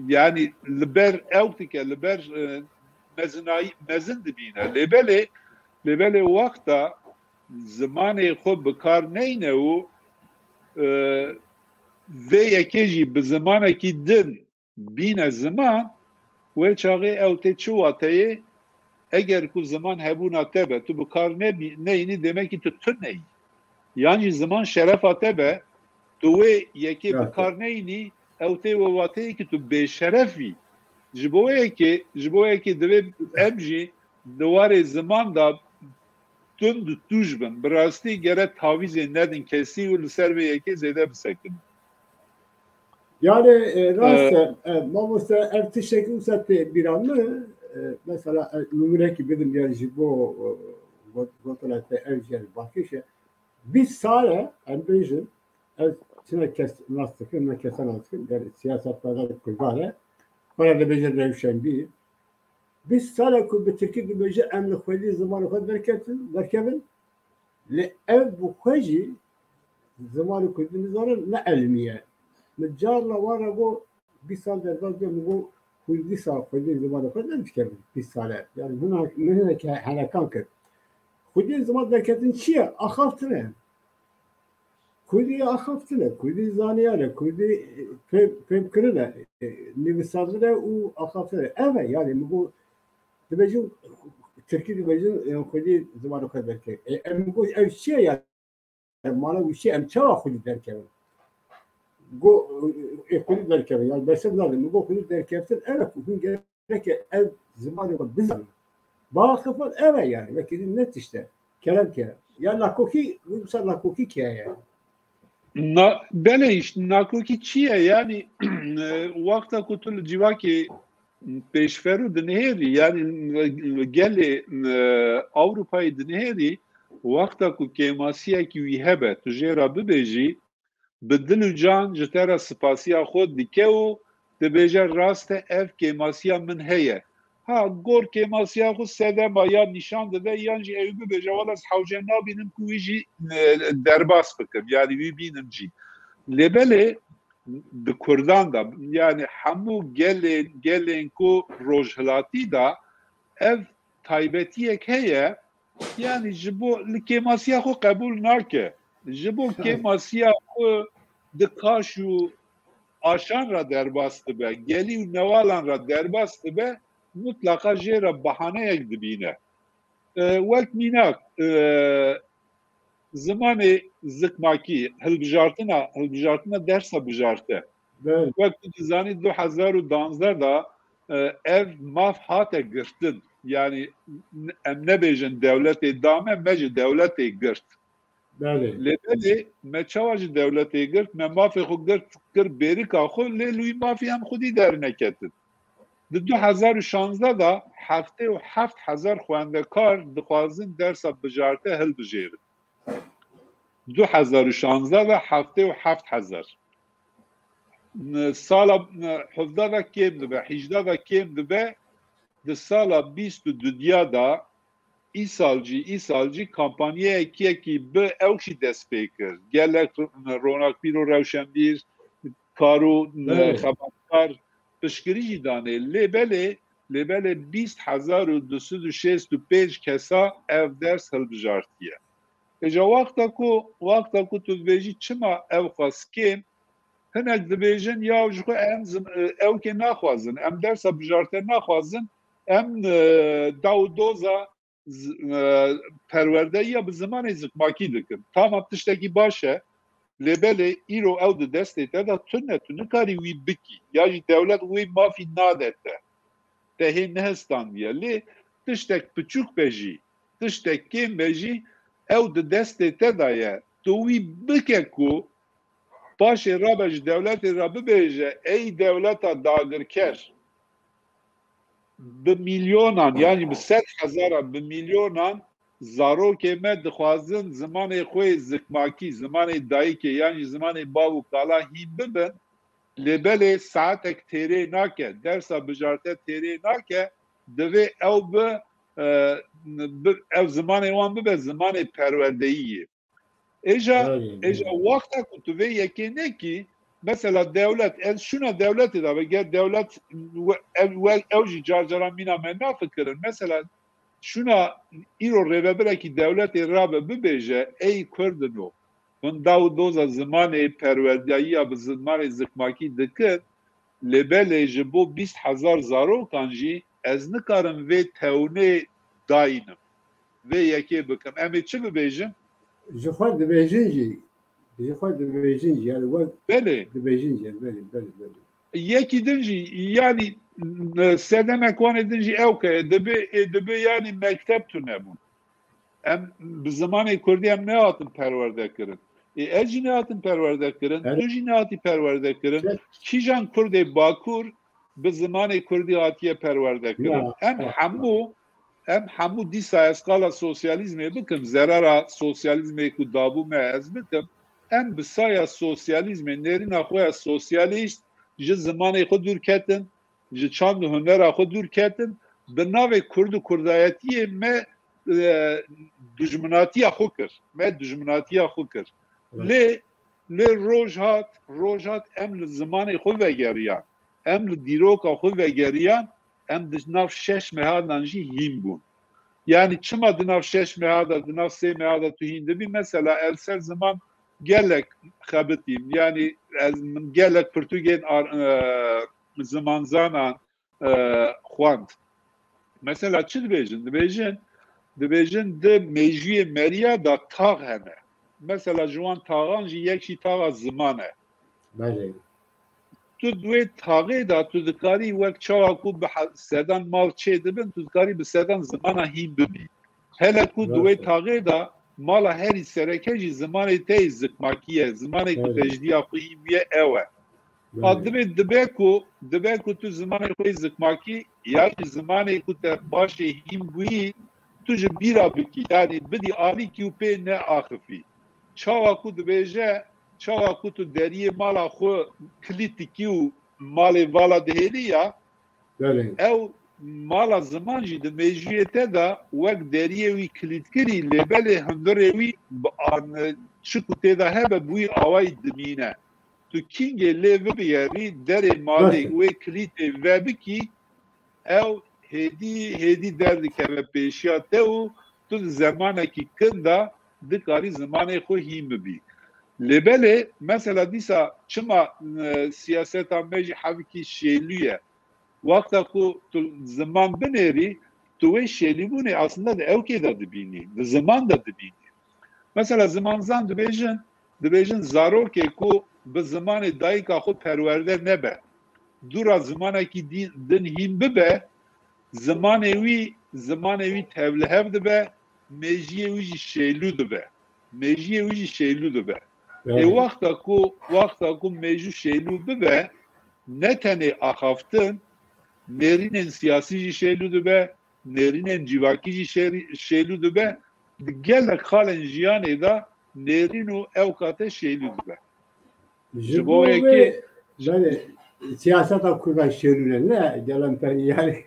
Yani li ber ew dike, li ber, e, mezinayî, mezin dibîne. Lê belê, lê belê wexta zimanê xwe bi kar neyne û, e, vê yekê jî bi zimanekî din bîne ziman, wê çaxê ew tê çi wateyê? Eger ku ziman hebûna te be, tu bi kar nebî-, neyînî, demekî tu tune yî. Yan jî ziman şerefa te be, tu wê yekê bi kar neyînî, ew tê wê wateyê ki tu bêşeref î. Ji bo yekê, ji bo yekê divê em jî di warê ziman de tund û tûj bin. Bi rastî gere tavîzê nedin kesî û li ser vê yekê zêde bisekinin. Yani e, rast e, e, mamoste ev tiştekî wisa tê bîra min, e, mesela e, numurekî bidim yani ji bo e, got- gotina te ev jî yani bakîş e. Bîst sal e, em bêjin, ez çine kes nas dikim, ne kesa nas dikim, yani siyasetmedar Kurdan e, xwe re dibêje rewşenbîr. Bîst sal e ku bi tirkî dibêje em li xwedî zimanê xwe derketin, derkevin. Lê ev bi xwe jî zimanê kurdî nizanin, ne elmî ye. Min carna wan re got, bîst sal derbas be, min got, hûn dîsa xwedî zimanê xwe nedikevin, bîst sal e. Yani min, min hinekî henekan kir. Xwedî ziman derketin çi ye? Axaftin e. Kurdî axaftin e, Kurdî zaniyan e, Kurdî fêm, fêmkirin e, e, nivîsandin e û axaftin e. Ev e, yani min got, dibêjin tirkî dibêjin, e, Kurdî zimanê xwe derkevin. E, em got, ev çi ye yani? Mana wî çi ye? Em çawa Kurdî derkevin? Got, e, Kurdî derkevin, yani bersiv nadin. Min got, Kurdî derkeftin, ev e ku hûn gerek e ev zimanê xwe bizanin. Biaxifin, ev e yani, wekî din ne tişt e. Kerem ke. Ya nakokî, wisa nakokî keye ye. Na, belê, işte nakokî çi ye? Yani e, wexta ku tu li civakê pêşverû dinihêrî, yani gelê e, Ewropayê dinihêrî, wexta ku kêmasiyekî wî hebe, tu jê re bibêjî, bi dil û can ji te re sipasiya xwe dike û dibêje, rast e, ev kêmasiya min heye. Ha, gor kêmasiya xwe sedema ya nîşan dide, yan jî ew bibêje, wela ez hewce nabînim ku wî jî e, derbas bikim, yani wî bînim jî. Lê belê di Kurdan de, yani hemû gelên, gelên ku rojhilatî de ev taybetiyek heye, yani ji bo li kêmasiya xwe qebûl nake. Ji bo kêmasiya xwe di kaş û aşan re derbas dibe, gelî û newalan re derbas dibe, mutlaqa jê re bahaneyek dibîne. E, wek mînak, e, zimanê zikmakî, hilbijartina, hilbijartina dersa bijarte. Wek tu dizanî, du hezar û danzdeh de e, ev maf hate girtin. Yani em nebêjin dewletê da me, me ji dewletê girt. Lê belê me çawa ji dewletê girt? Me mafê xwe girt, kir bêrika xwe, lê li wî mafî em xwedî derneketin. Di du hezar û şanzdeh de heftê û heft hezar xwendekar dixwazin dersa bijarte hilbijêrin. Du hezar û şanzdeh de heftê û heft hezar. Sala hevdeh de kêm dibe, hîjdeh de kêm dibe, di sala bîst û dudiya de îsal jî, îsal jî kampanyayekî bi ew jî dest pê kir. Gelek ronakbîr û rewşenbîr, kar û xebatkar piştgirî jî danê. Lê belê, lê belê bîst hezar û du sed û şêst û pênc kesa ev ders hilbijartiye. Îja wexta ku, wexta ku tu dibêjî çima ew xwest kêm, hinek dibêjin ya ji xwe em zim-, ew kê naxwazin, em dersa bijarte naxwazin, em e, daw û doza z-, e, perwerdeyiya bi zimanê zikmakî dikin. Tamam, tiştekî baş e, lê belê îro ew di destê te de tune, tu nikarî wî bikî, ya jî dewlet wê mafî nade te. Te hê nehistandiye. Lê tiştek piçûk be jî, tiştek kêm be jî, ew di destê te de ye. Tu wî bike ku paşê rabe ji dewletê re bibêje, ey dewleta dagirker, bi milyonan, yanî bi sed hezaran, bi milyonan zarokê me dixwazin zimanê xwe yê zikmakî, zimanê dayikê, yanî zimanê bav û kala hîn bibin, lê belê saetek têrê nake, dersa bijarte têrê nake, divê ew bi, e, bi, ew zimanê wan bibe zimanê perwerdeyî yê. Êja, êja wexta ku tu vê yekê nekî, mesela dewlet, ez şûna dewletê de be, ger dewlet we-, ev, we-, ew jî car caran mîna me nafikirin. Mesela şûna îro rêvebirekî dewletê rabe bibêje, ey Kurdino, hûn daw û doza zimanê perwerdeyiya bi zimanê zikmakî dikin, lê belê ji bo bîst hezar zarokan jî ez nikarim vê tewnê dayînim, vê yekê bikim. Em ê çi bibêjin? Ji xwe dibêjin jî, ji xwe dibêjin jî, yani wek Belê. Dibêjin jî, belê, belê, belê. Yekî din jî, yanî, e, sedemek wan ê din jî ew ke dibe, ê dibe, yanî, mekteb tune bûn. Em bi zimanê kurdî em nehatin perwerde kirin. Ê ez jî nehatim perwerde kirin, Evet. tu jî nehatî perwerde kirin. Evet. Kîjan kurdê Bakur bi zimanê kurdî hatiye perwerde kirin? Ya, Em evet. hemû, em hemû dîsa ez qala sosyalîzmê bikim, zerara sosyalîzmê ku dabû me ez bikim, em bi saya sosyalîzmê, nêrîna xwe ya sosyalîst ji zimanê xwe dûr ketin, ji çand û hunera xwe dûr ketin, bi navê kurd û kurdayetiyê me, e, dijminatiya xwe kir. Me dijminatiya xwe kir. Evet. Lê, lê roj hat, roj hat em li zimanê xwe vegeriyan. Em li dîroka xwe vegeriyan, em di nav şeş mehadan jî hîn bûn. Yanî çima di nav şeş meha de, di nav sê meha de tu hîn dibî? Mesela ez li ser ziman gelek xebitîm. Yanî ez, min gelek pirtûkên ar-, e, zimanzanan, e, xwend. Mesela çi dibêjin? Dibêjin, dibêjin di mêjûyê meriya de tax hene. Mesela ji wan taxan jî yek jî taxa ziman e. Belê. Tu di wê taxê de tu dikarî wek çawa ku bi he-, sedan mal çê dibin, tu dikarî bi sedan zimana hîn bibî. Hele ku di wê Rast e. taxê de mala herî sereke jî zimanê te yê zikmakî ye. Zimanê ku Evet. te ji diya xwe hîn bûye ew e. A Evet. dibe, dibe ku, dibe ku tu zimanê xwe yê zikmakî ya jî zimanê ku te başê hîn bûyî, tu ji bîra bikî, yanî bidî alîkî û pê neaxifî. Çawa ku dibêje, çawa ku tu deriyê mala xwe kilît dikî û malê vala dihêlî ya, Belê. ew mala ziman jî di mêjûyê te de wek deriyê wî kilîtkirî, lê belê hundirê wî bi an-, çi ku tê de hebe bi wî awayî dimîne. Tu kîngê lê bibiyerî, derê malê Rast e. wê kilîtê vebikî, ew hêdî hêdî derdikeve pêşiya te û tu di zemanekî kin de dikarî zimanê xwe hîn bibî. Lê belê, mesela dîsa çima, e, siyaseta me jî hevkî şêlû ye? Wexta ku tu ziman binêrî, tu wê şêlîbûnê aslında di ewkê de dibînî, di ziman de dibînî. Mesela zimanzan dibêjin, dibêjin zarokê ku bi zimanê dayika xwe perwerde nebe, dûra zimanekî dî-, din hîn bibe, zimanê wî, zimanê wî tevlihev dibe, mêjiyê wî jî şêlû dibe. Mêjiyê wî jî şêlû dibe. Ê Yani. wexta ku, wexta ku mêjû şêlû bibe, ne tenê axaftin, nêrînên siyasî jî şêlû dibe, nêrînên civakî jî şêrî-, şêlû dibe, di gelek xalên jiyanê de nêrîn û ewka te şêlû dibe. Ji Ji bo bo yekê vê, belê, siyaseta Kurdan şêlû ne, ne gelen pe-, yani.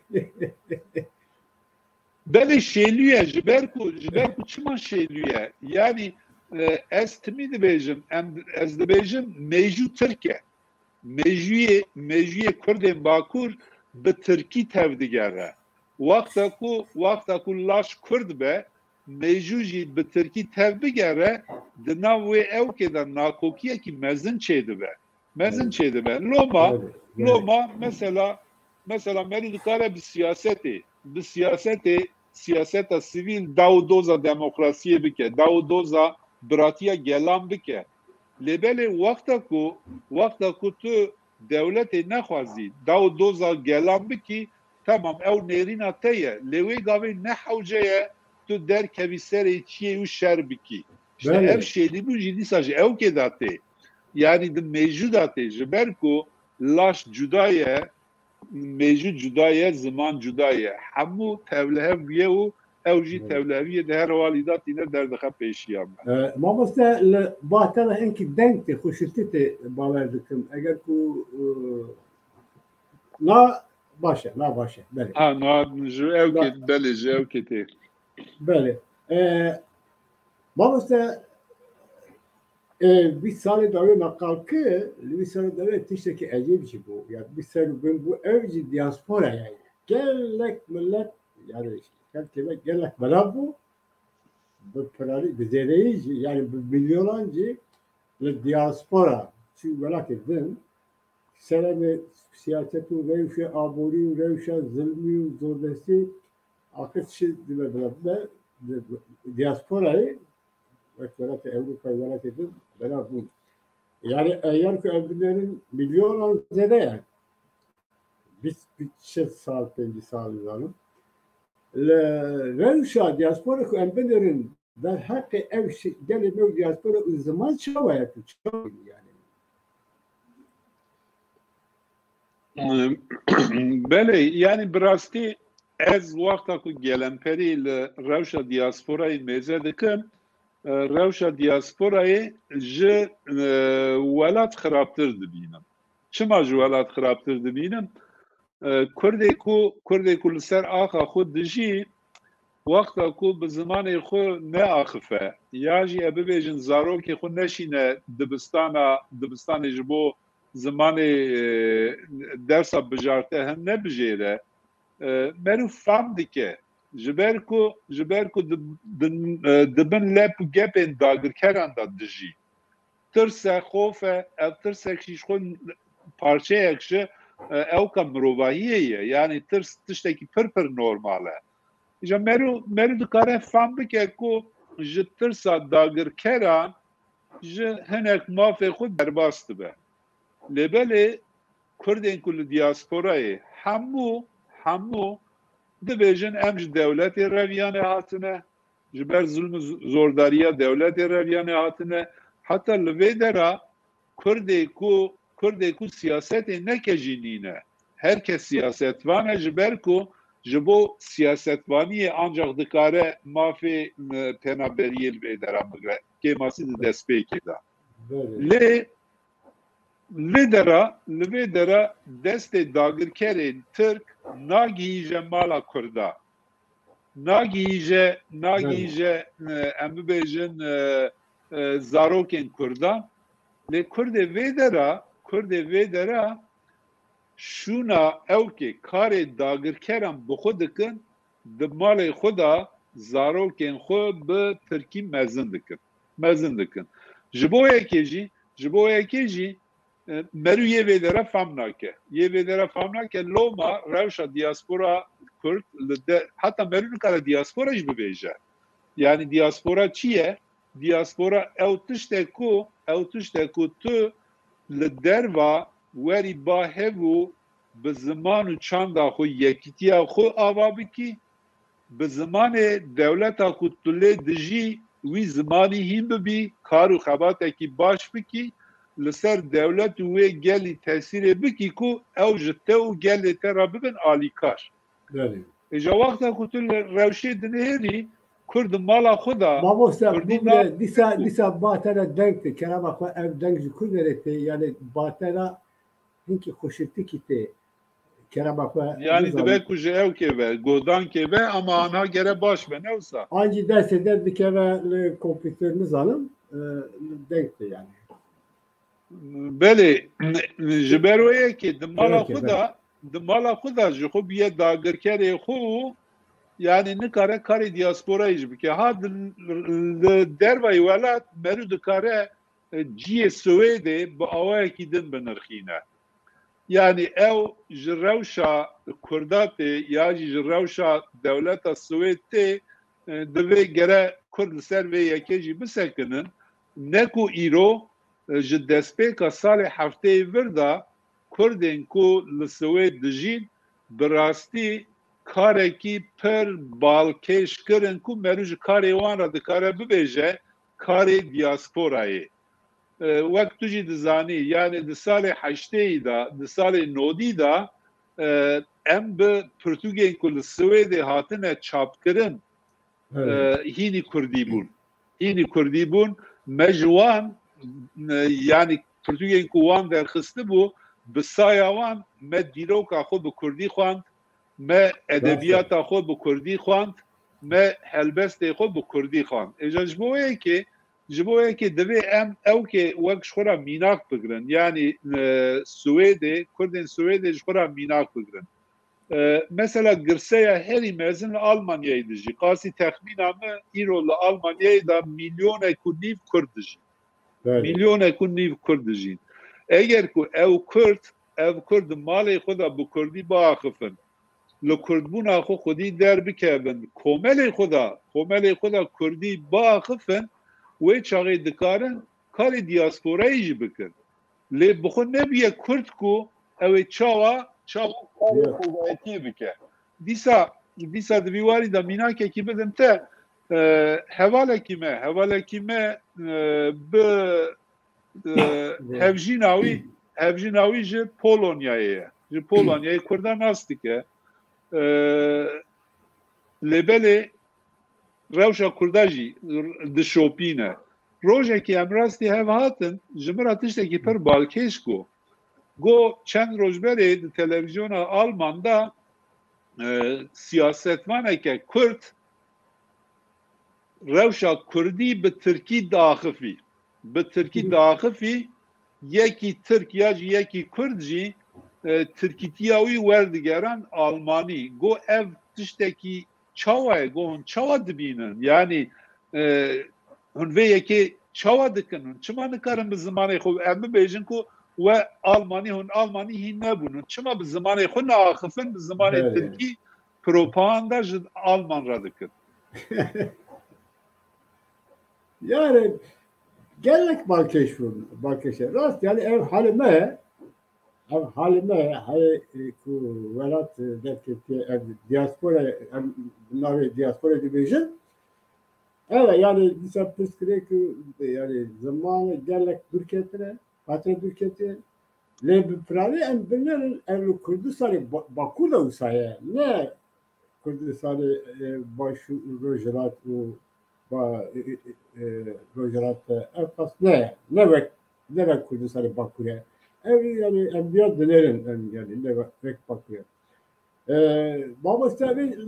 Belê şêlû ye, ji ber ku, ji ber ku çima şêlû ye? Yanî, e, ez timî dibêjim, em, ez dibêjim mêjû Tirk e. Mêjûyê, mêjûyê Kurdên Bakur bi Tirkî tevdigere. Wexta ku, wexta ku laş Kurd be, mêjû jî bi Tirkî tev bigere, di nav wê ewkê de nakokiyekî mezin çêdibe. Mezin Evet. çêdibe. Loma, Evet, evet. loma mesela, mesela merî dikare bi siyasetê, bi siyasetê, siyaseta sivîl daw doza demokrasiyê bike, daw doza biratiya gelan bike. Lê belê wexta ku, wexta ku tu dewletê nexwazî, daw doza gelan bikî, temam, ew nêrîna te ye. Lê wê gavê ne hewce ye tu derkevî serê çiyê û şer bikî. İşte Belê. ev şêlîbûn jî dîsa ji ewkê de tê. Yanî di mêjû de tê. Ji ber ku laş cuda ye, mêjû cuda ye, ziman cuda ye. Hemû tevlihev bûye û ew jî Evet. tevliheviyê di her halî de tîne derdixe pêşiya me. E, mamoste, li ba te de hinkî deng tê, xweşiltî tê, bawer dikim. Eger ku, e, na baş e, na baş e. Belê. Ha, na, ji ewkê, Na- belê, ji ewkê tê. Belê. E, mamoste, e, bîst salê dawê me qal kir, li bîst salê dawê tiştekî ecêb jî bû. Ya bîst sal bin bû, ev jî diaspora yani. Gelek millet, yani, gelek, gelek bela bû. Bi piralî, bi zêdeyî jî, yani bi milyonan jî li diaspora, çi welatê din, seremê siyaset û rewşê aborî û rewşa zilmî û zordestî, axir çi dibe bila bibe, di, diasporayê, wek welatê Ewropayê, welatê din bela bûn. Yani eger ku ev binêrin milyonan zêde ye. bîst, çil sal, pêncî sal nizanim. Li rewşa diaspora ku em binêrin, derheqê ev şi-, gelê me û diaspora û ziman çawa ye tu çawa yani? Belê, yani bi rastî ez wexta ku gelemperî li rewşa diasporayê mêze dikim, e, rewşa diasporayê ji, e, welat xirabtir dibînim. Çima ji welat xirabtir dibînim? E, Kurdê ku, Kurdê ku li ser axa xwe dijî, wexta ku bi zimanê xwe neaxife, ya jî e bibêjin zarokê xwe neşîne dibistana, dibistanê ji bo zimanê, e, dersa bijarte hin nebijêre, e, meriv fam dike. Ji ber ku, ji ber ku di, di, e, di bin lep û gepên dagirkeran de dijî. Tirs e, xof e, ev tirsek jî ji xwe parçeyek ji, e, ewka mirovahiyê ye. Yani tirs tiştekî pir pir normal e. Îja meriv, meriv dikare fam bike ku ji tirsa dagirkeran ji hinek mafê xwe derbas dibe. Lê belê Kurdên ku li diasporayê hemû, hemû dibêjin em ji dewletê reviyanê hatine, ji ber zulm û z-, zordariya dewletê reviyanê hatine. Heta li vê dera Kurdê ku, Kurdê ku siyasetê neke jî nîne. Her kes siyasetvan e, ji ber ku ji bo siyasetvaniyê ancaq dikare mafê, e, penaberiyê li vê dera bigre. Kêmasî di destpêkê de. Belê. Lê li dera, li vê dera destê dagirkerên Tirk nagihîje mala Kurda. Nagihîje, nagihîje, e, em bibêjin, e, e, zarokên Kurdan. Lê Kurdê vê dera, Kurdê vê dera şûna ewkê karê dagirkeran bi xwe dikin, di malê xwe de zarokên xwe bi tirkî mezin dikin. Mezin dikin. Ji bo yekê jî, ji bo yekê jî, e, meriv yê vê dera fam nake. Yê vê dera fam nake, loma rewşa diaspora Kurd li de, heta meriv nikare diaspora jî bibêje. Yani diaspora çi ye? Diaspora ew tişte ku, ew tişte ku tu li derva werî ba hev û bi ziman û çanda xwe, yekîtiya xwe ava bikî, bi zimanê dewleta ku tu lê dijî, wî zimanî hîn bibî, kar û xebatekî baş bikî, li ser dewlet û wê gelî tesîrê bikî ku ew ji te û gelê te re bibin alîkar. Belê. Îja wexta ku tu li rewşê dinihêrî, Kurd di mala xwe de, Mamoste, Kurdî bû bile na-, dîsa, dîsa ba te re deng tê, kerema xwe ev deng ji ku derê tê, yani ba te re hinkî xweşiktikî tê, kerema xwe Yani nizanim. Dibe ku ji ewkê ve, godankê ve, ama anha gere baş be, ne wisa? An jî destê de dikeve li kompûter nizanim, e, deng tê yani. Belê, ji ber wê yekê di mala Peki, xwe de, di mala xwe de ji xwe bûye dagirkerê xwe û yani nikare karê diasporayê jî bike. Ha di, li dervayî welat meriv dikare, e, cihê Swêdê bi awayekî din binirxîne. Yani ew ji rewşa Kurda tê ya jî ji rewşa dewleta Swêd tê, e, divê gere Kurd li ser vê yekê jî bisekinin. Ne ku îro, e, ji destpêka salê hefteyê vir de Kurdên ku li Swêd dijîn, bi rastî karekî pir balkêş kirin ku meriv ji karê wan re dikare bibêje karê diasporayê. E, wek tu jî dizanî, yani di salê heşteyî de, di salê nodî de, e, em bi pirtûkên ku li Swêdê hatine çapkirin, Evet. e, hînî kurdî bûn. Hînî kurdî bûn. Me ji wan, e, yani pirtûkên ku wan derxistibû, bi saya wan me dîroka xwe bi kurdî xwend, me edebiyata xwe bi kurdî xwend, me helbestê xwe bi kurdî xwend. Êja ji bo yekê, ji bo yekê divê em ewkê wek ji xwe re mînak bigirin. Yani, e, Swêdê, Kurdên Swêdê ji xwe re mînak bigirin. E, mesela girseya herî mezin li Almanyayê dijî. Qasî texmîna min îro li Almanyayê de milyonek û nîv Kurd dijî. Belê. Milyonek û nîv Kurd dijîn. Eger ku ew Kurd, ev Kurd di malê xwe de bi Kurdî biaxifin, li Kurdbûna xwe xwedî derbikevin, komelê xwe de, komelê xwe de Kurdî biaxifin, wê çaxê dikarin karê diasporayê jî bikin. Lê bi xwe nebûye Kurd ku ew ê çawa çawa karê xwezayetiyê bike. Dîsa, dîsa di vî warî de mînakekî bidim te, e, hevalekî me, hevalekî me, e, bi, e, hevjîna wî, hevjîna wî ji Polonyayê ye. Ji Polonyayê Kurda nas dike. E, lê belê rewşa Kurda jî dişopîne. Rojekê em rastî hev hatin, ji min re tiştekî pir balkêş got. Got, çend roj berê di televîzyona Alman de, e, siyasetvaneke Kurd rewşa Kurdî bi Tirkî diaxifî. Bi Tirkî diaxifî, yekî Tirk ya jî yekî Kurd jî, e, Tirkîtiya wî werdigeran Almanî. Got, ev tiştekî çawa ye? Got, hûn çawa dibînin? Yanî, e, hûn vê yekê çawa dikin? Hûn çima nikarin bi zimanê xwe, em bibêjin ku we Almanî, hûn Almanî hîn nebûn? Hûn çima bi zimanê xwe naaxifin, bi zimanê Belê. Tirkî propaganda ji Alman re dikin? Yani gelek balkêş bûn, balkêş e. Rast, yani ev halê me ye. Ev halê me ye. Halê, e, ku welat, e, derketiye, ev diaspora, em bi navê diaspora dibêjin. Evet, yani dîsa pirs kirê ku, e, yani zimanê gelek dûr ketine, hate dûr ketine. Lê bi piranî em binêrin, em li Kurdistanê ba-, Bakur de wisa ye. Ne Kurdistanê, e, Başûr, Rojhilat û ba-, e, e, e, Rojhilat de ev qas ne, ne wek, ne wek Kurdistanê Bakur e. Ev, yani, em viya dinêrin, em, yani, ne wek, wek Bakur e. E, mamoste, vê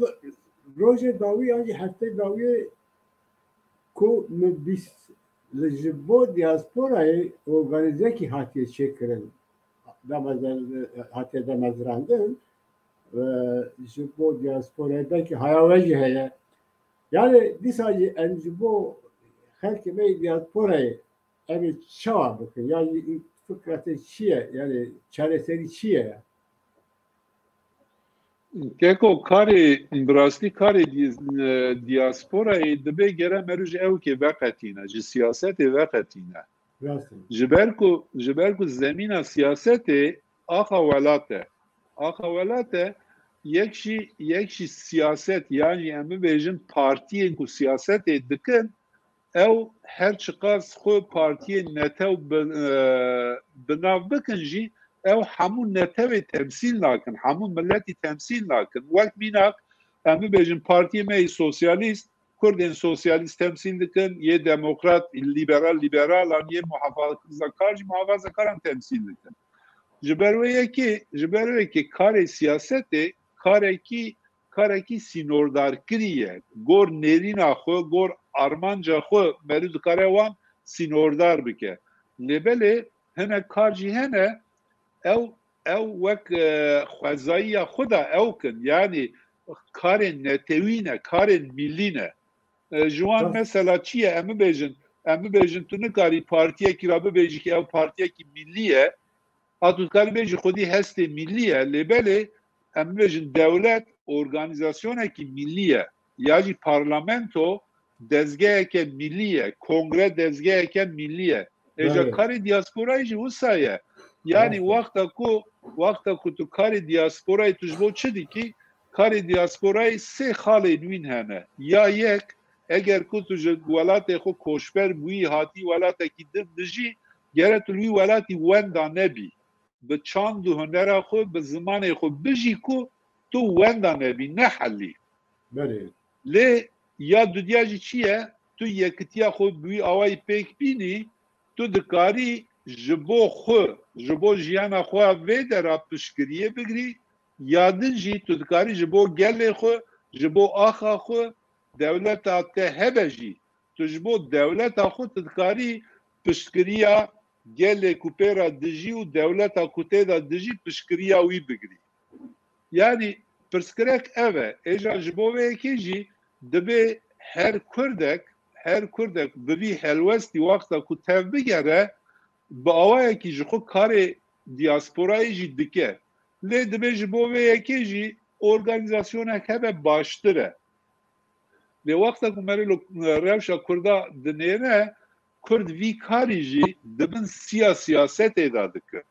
rojê dawî, yan jî heftê dawî ku min bîst li ji bo diasporayê organîzekî hatiye çêkirin, damezran-, hatiye damezrandin, e, ji bo diasporayê belkî haya we jî heye. Yani dîsa jî em ji bo xelkê me yê diasporayê em ê çawa bikin? Yani fikra te çi ye? Yani çareserî çi ye? Keko, karê, bi rastî karê di-, e, diasporayê dibe gere meriv ji ewkê veqetîne, ji siyasetê veqetîne. Rast e. Ji ber ku, ji ber ku zemîna siyasetê axa welat e. Axa welat e, yek jî, yek jî siyaset, yan jî em bibêjin partiyên ku siyasetê dikin, ew her çiqas xwe partiyên netew bi, e, bi nav bikin jî, ew hemû netewê temsîl nakin, hemû miletî temsîl nakin. Wek mînak, em bibêjin partiyê me yê sosyalîst, Kurdên sosyalîst temsîl dikin, yê demokrat, liberal, liberalan, yê muhafazakar jî muhafazakaran temsîl dikin. Ji ber wê yekê, ji ber wê yekê karê siyasetê karekî karekî sînordarkirî ye. Gor nêrîna xwe, gor armanca xwe meriv dikare wan sînordar bike. Lê belê hinek kar jî hene, ew, ew wek, e, xwezayiya xwe de ew kin. Yanî karên netewî ne, karên millî ne. E, ji wan Rast. Mesela çi ye? Em bibêjin, em bibêjin tu nikarî partiyekî re bibêjî ki ew partiyekî millî ye. Ha tu dikarî bêjî xwedî hestê millî ye, lê belê em bibêjin dewlet organîzasyonekî millî ye, ya jî parlamento dezgeheke millî ye, kongre dezgeheke millî ye. Êca Belê. Karê diasporayê jî wisa ye. Yanî Rast e. Wexta ku, wexta ku tu karê diasporayê tu ji bo çi dikî? Karê diasporayê sê xalên wîn hene. Ya yek, eger ku tu ji welatê xwe koçber bûyî, hatî welatekî din dijî, gere tu li wî welatî wenda nebî. Bi çand û hunera xwe, bi zimanê xwe bijî ku tu wenda nebî, ne helî. Belê. Lê ya dudiya jî çi ye? Tu yekitiya xwe bi wî awayî pêk bînî, tu dikarî ji bo xwe, ji bo jiyana xwe ya vê dera piştgiriyê bigirî, ya din jî tu dikarî ji bo gelê xwe, ji bo axa xwe, dewleta te hebe jî, tu ji bo dewleta xwe tu dikarî piştgiriya gelê ku pê re dijî û dewleta ku tê de dijî piştgiriya wî bigirî. Yanî pirsgirêk ev e. Êca ji bo vê yekê jî dibê her Kurdek, her Kurdek bi vî helwestî wexta ku tev bigere, bi awayekî ji xwe karê diasporayê jî dike. Lê dibê ji bo vê yekê jî organîzasyonek hebe baştir e. Lê wexta ku merilo rewşa Kurda dinêre, Kurd vî karî jî di bin siya siyasetê de dike.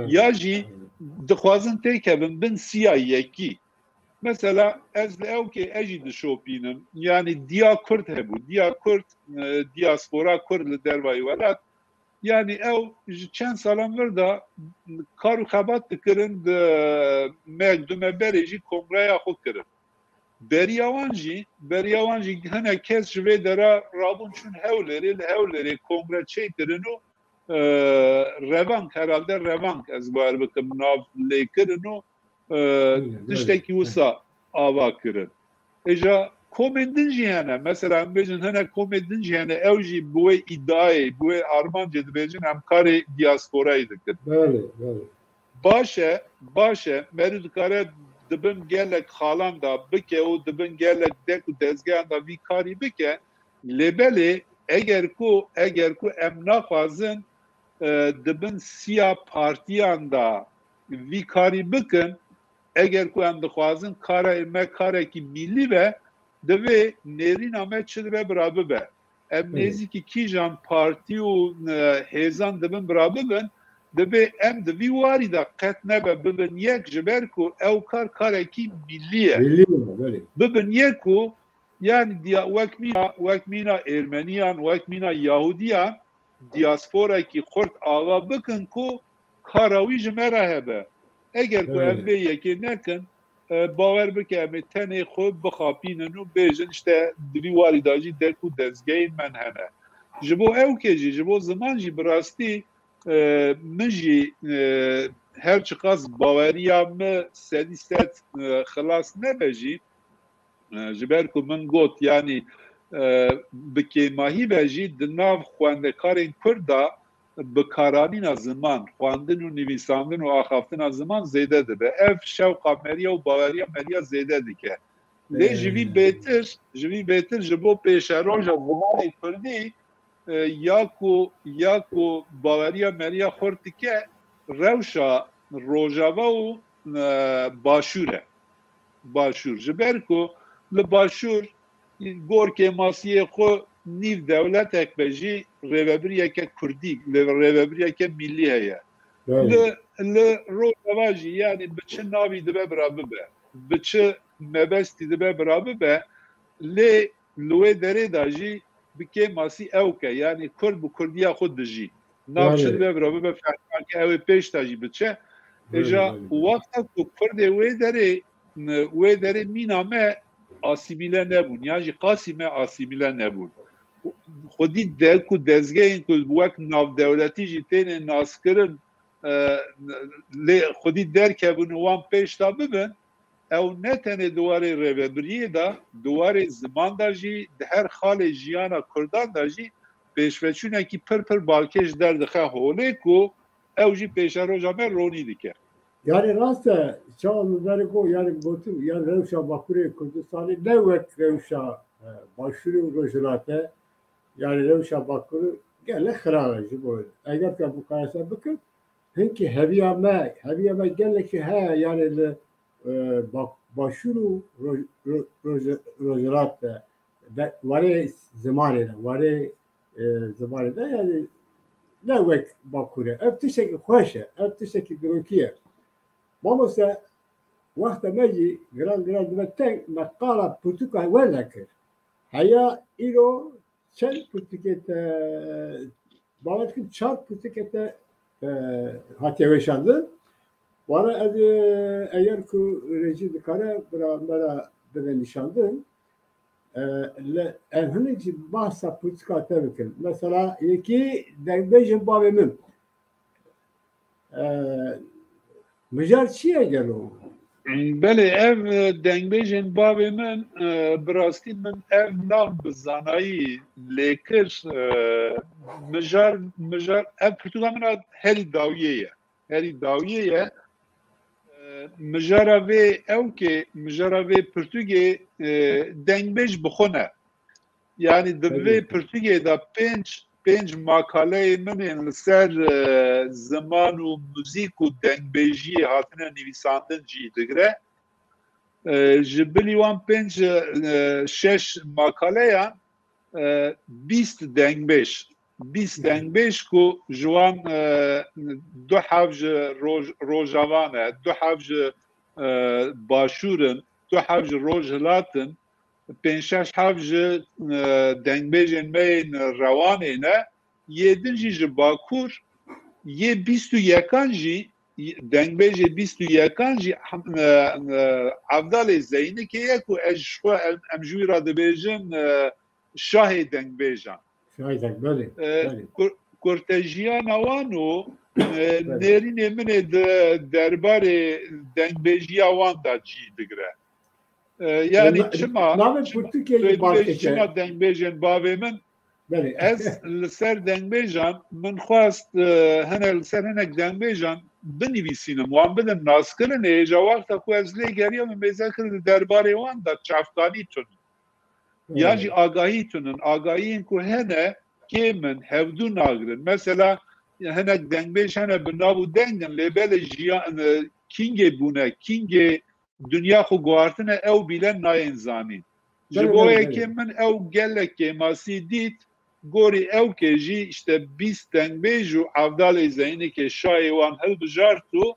Ya jî dixwazin têkevin bin siya yekî. Mesela ez li ewkê ez jî dişopînim. Yanî diya Kurd hebû. Diya Kurd, e, diaspora Kurd li dervayî welat. Yanî ew ji çend salan vir de kar û xebat dikirin, di meh du meh berê jî kongreya xwe kirin. Beriya wan jî, beriya wan jî hinek kes ji vê dera rabûn çûn Hewlêrê, li Hewlêrê kongre çêkirin û, e, revank, herhalde revank ez bawer bikim nav lê kirin û, e, tiştekî wisa ava kirin. Îja komên din jî hene. Mesela em bêjin hinek komên din jî hene. Ew jî bi wê îdiayê, bi wê armancê dibêjin em karê diasporayê dikin. Belê, belê. Baş e, baş e. Merî dikare di bin gelek xalan de bike û di bin gelek dek û dezgehan de vî karî bike. Lê belê eger ku, eger ku em naxwazin, e, di bin siya partiyan de vî karî bikin, eger ku em dixwazin kara me karekî mîlî be, divê nêrîna me çi dibe bira bibe. Em nêzîkî kîjan partî û, e, hêzan dibin bira bibin, divê em di vî warî de qet nebe bibin yek, ji ber ku ew kar karekî mîlî ye. Mîlî ye, belê. Bibin yek û, yanî diya-, wek mîna, wek mîna Êrmeniyan, wek mîna Yahudiyan, diasporekî xurt ava bikin ku kara wî ji me re hebe. Eger ku em vê yekê nekin, e, bawer bike em ê tenê xwe bixapînin û bêjin, işte, di vî warî de jî dek û dezgehên me hene. Ji bo ewkê jî, ji bo ziman jî bi rastî, e, min jî, e, her çiqas baweriya min sedî sed, e, xilas nebe jî, e, ji ber ku min got, yanî, e, bi kêmahî be jî di nav xwendekarên Kurd de bikaranîna ziman, xwendin û nivîsandin û axaftina ziman zêde dibe. Ev şewqa meriya û baweriya meriya zêde dike. Lê ji vî bêtir, ji vî bêtir ji bo pêşeroja zimanê Kurdî, e, ya ku, ya ku baweriya meriya xurt dike, rewşa Rojava û, e, Başûr e. Başûr. Ji ber ku li Başûr gor kêmasiyê xwe nîv dewletek be jî rêvebiriyeke Kurdî, lê rêvebiriyeke mîlî heye. Belê. Li, li Rojava jî, yanî bi çi navî dibe bira bibe, bi çi mebestî dibe bira bibe, lê li wê derê de jî bi kêmasî ewk e, yanî Kurd bi Kurdiya xwe dijî. Nav çi dibe bira bibe, ferqake ew ê pêş de jî biçe. Belê, îja belê. Wexta ku Kurdê wê derê, wê derê mîna me asîmîle nebûn, yan jî qasî me asîmîle nebûn. Xwedî de ku dezgehên ku wek navdewletî jî têne naskirin, e, lê xwedî derkevin û wan pêş de bibin, ew ne tenê di warê rêvebiriyê de, di warê ziman de jî, di her xalê jiyana Kurdan de jî pêşveçûnekî pir pir balkêş derdixe holê ku ew jî pêşeroja me ronî dike. Yanî rast e, çawa min berê got, yanî gotim, yanî rewşa Bakurê Kurdistanê ne wek rewşa, e, Başûrê û Rojhilat e. Yanî rewşa Bakurê gelek xirab e ji bo. Eger te mukayese bikin, hinkî heviya me, heviya me gelekî heye, yanî li, e, Bak-, Başûr û Roj-, Ro-, Roj-, Rojhilat de, de, warê zimanê de, warê, e, zimanê de, yanî ne wek Bakur e. Ev tiştekî xweş e, ev tiştekî dirokî ye. Mamoste, wexta me jî giran giran dibe teng, me qala pirtûka we nekir. Heya îro çend pirtûkê te, bawer dikim çar pirtûkê te, e, hatiye weşandin. Wara ez, e, eger ku rejî dikare bira me re bide nîşandin, e, li, em hinek jî behsa pirtûka te bikin. Mesela yekî dengbêjên bavê min. E, mijar çi ye gelo? Belê, ev, e, dengbêjên bavê min, e, bi rastî min ev nav bi zanayî lê kir, e, mijar, mijar, ev pirtûka min a herî dawiyê ye. Herî dawiyê ye. E, mijara vê ewkê, mijara vê pirtûkê, e, dengbêj bi xwe ne. Yanî di vê pirtûkê de pênc, pênc makaleyê min ên li ser, e, ziman û muzîk û dengbêjiyê hatine nivîsandin cî digire. E, ji bilî wan pênc, e, şeş makaleyan, e, bîst dengbêj. bîst dengbêj ku ji wan, e, du heb ji roj-, rojava ne, du heb ji, e, başûr in, du heb ji rojhilat in, pênc şeş heb ji, e, dengbêjên me yên rewanê ne, yê din jî ji bakur, yê bîst û yekan jî, dengbêjê bîst û yekan jî, e, e, Evdalê Zeynikê ye ku ez ji xwe, em, em ji wî re dibêjin, e, şahê dengbêjan. Şahê deng-, belê, E, belê. Kur-, kurtejiyana wan û, e, Belê. nêrînê min ê di derbarê dengbêjiya wan de cî digire. E, yani Na-, çima, navê çima pirtûkê tu ji bar dibêjî dike. Çima dengbêjên bavê min? Belê. Ez li ser dengbêjan min xwest, e, hene li ser hinek dengbêjan binivîsînim, wan bidin naskirinê, hêja wexta ku ez lê geriyam, min mêze kir di derbarê wan de çavkanî tun. Ya jî agahî tunin. Agahiyên ku hene kêm in, hevdû nagirin. Mesela hinek dengbêj hene bi nav û deng in, lê belê jiyan, e, kîngê bûne, kîngê dinya xwe guhartine, ew bîle nayên zanîn. Ji Belê, bo belê, yekê belê. Min ew gelek kêmasî dît, gorî ew kê jî işte bîst dengbêj û Evdalê Zeynikê şayê wan hilbijart û,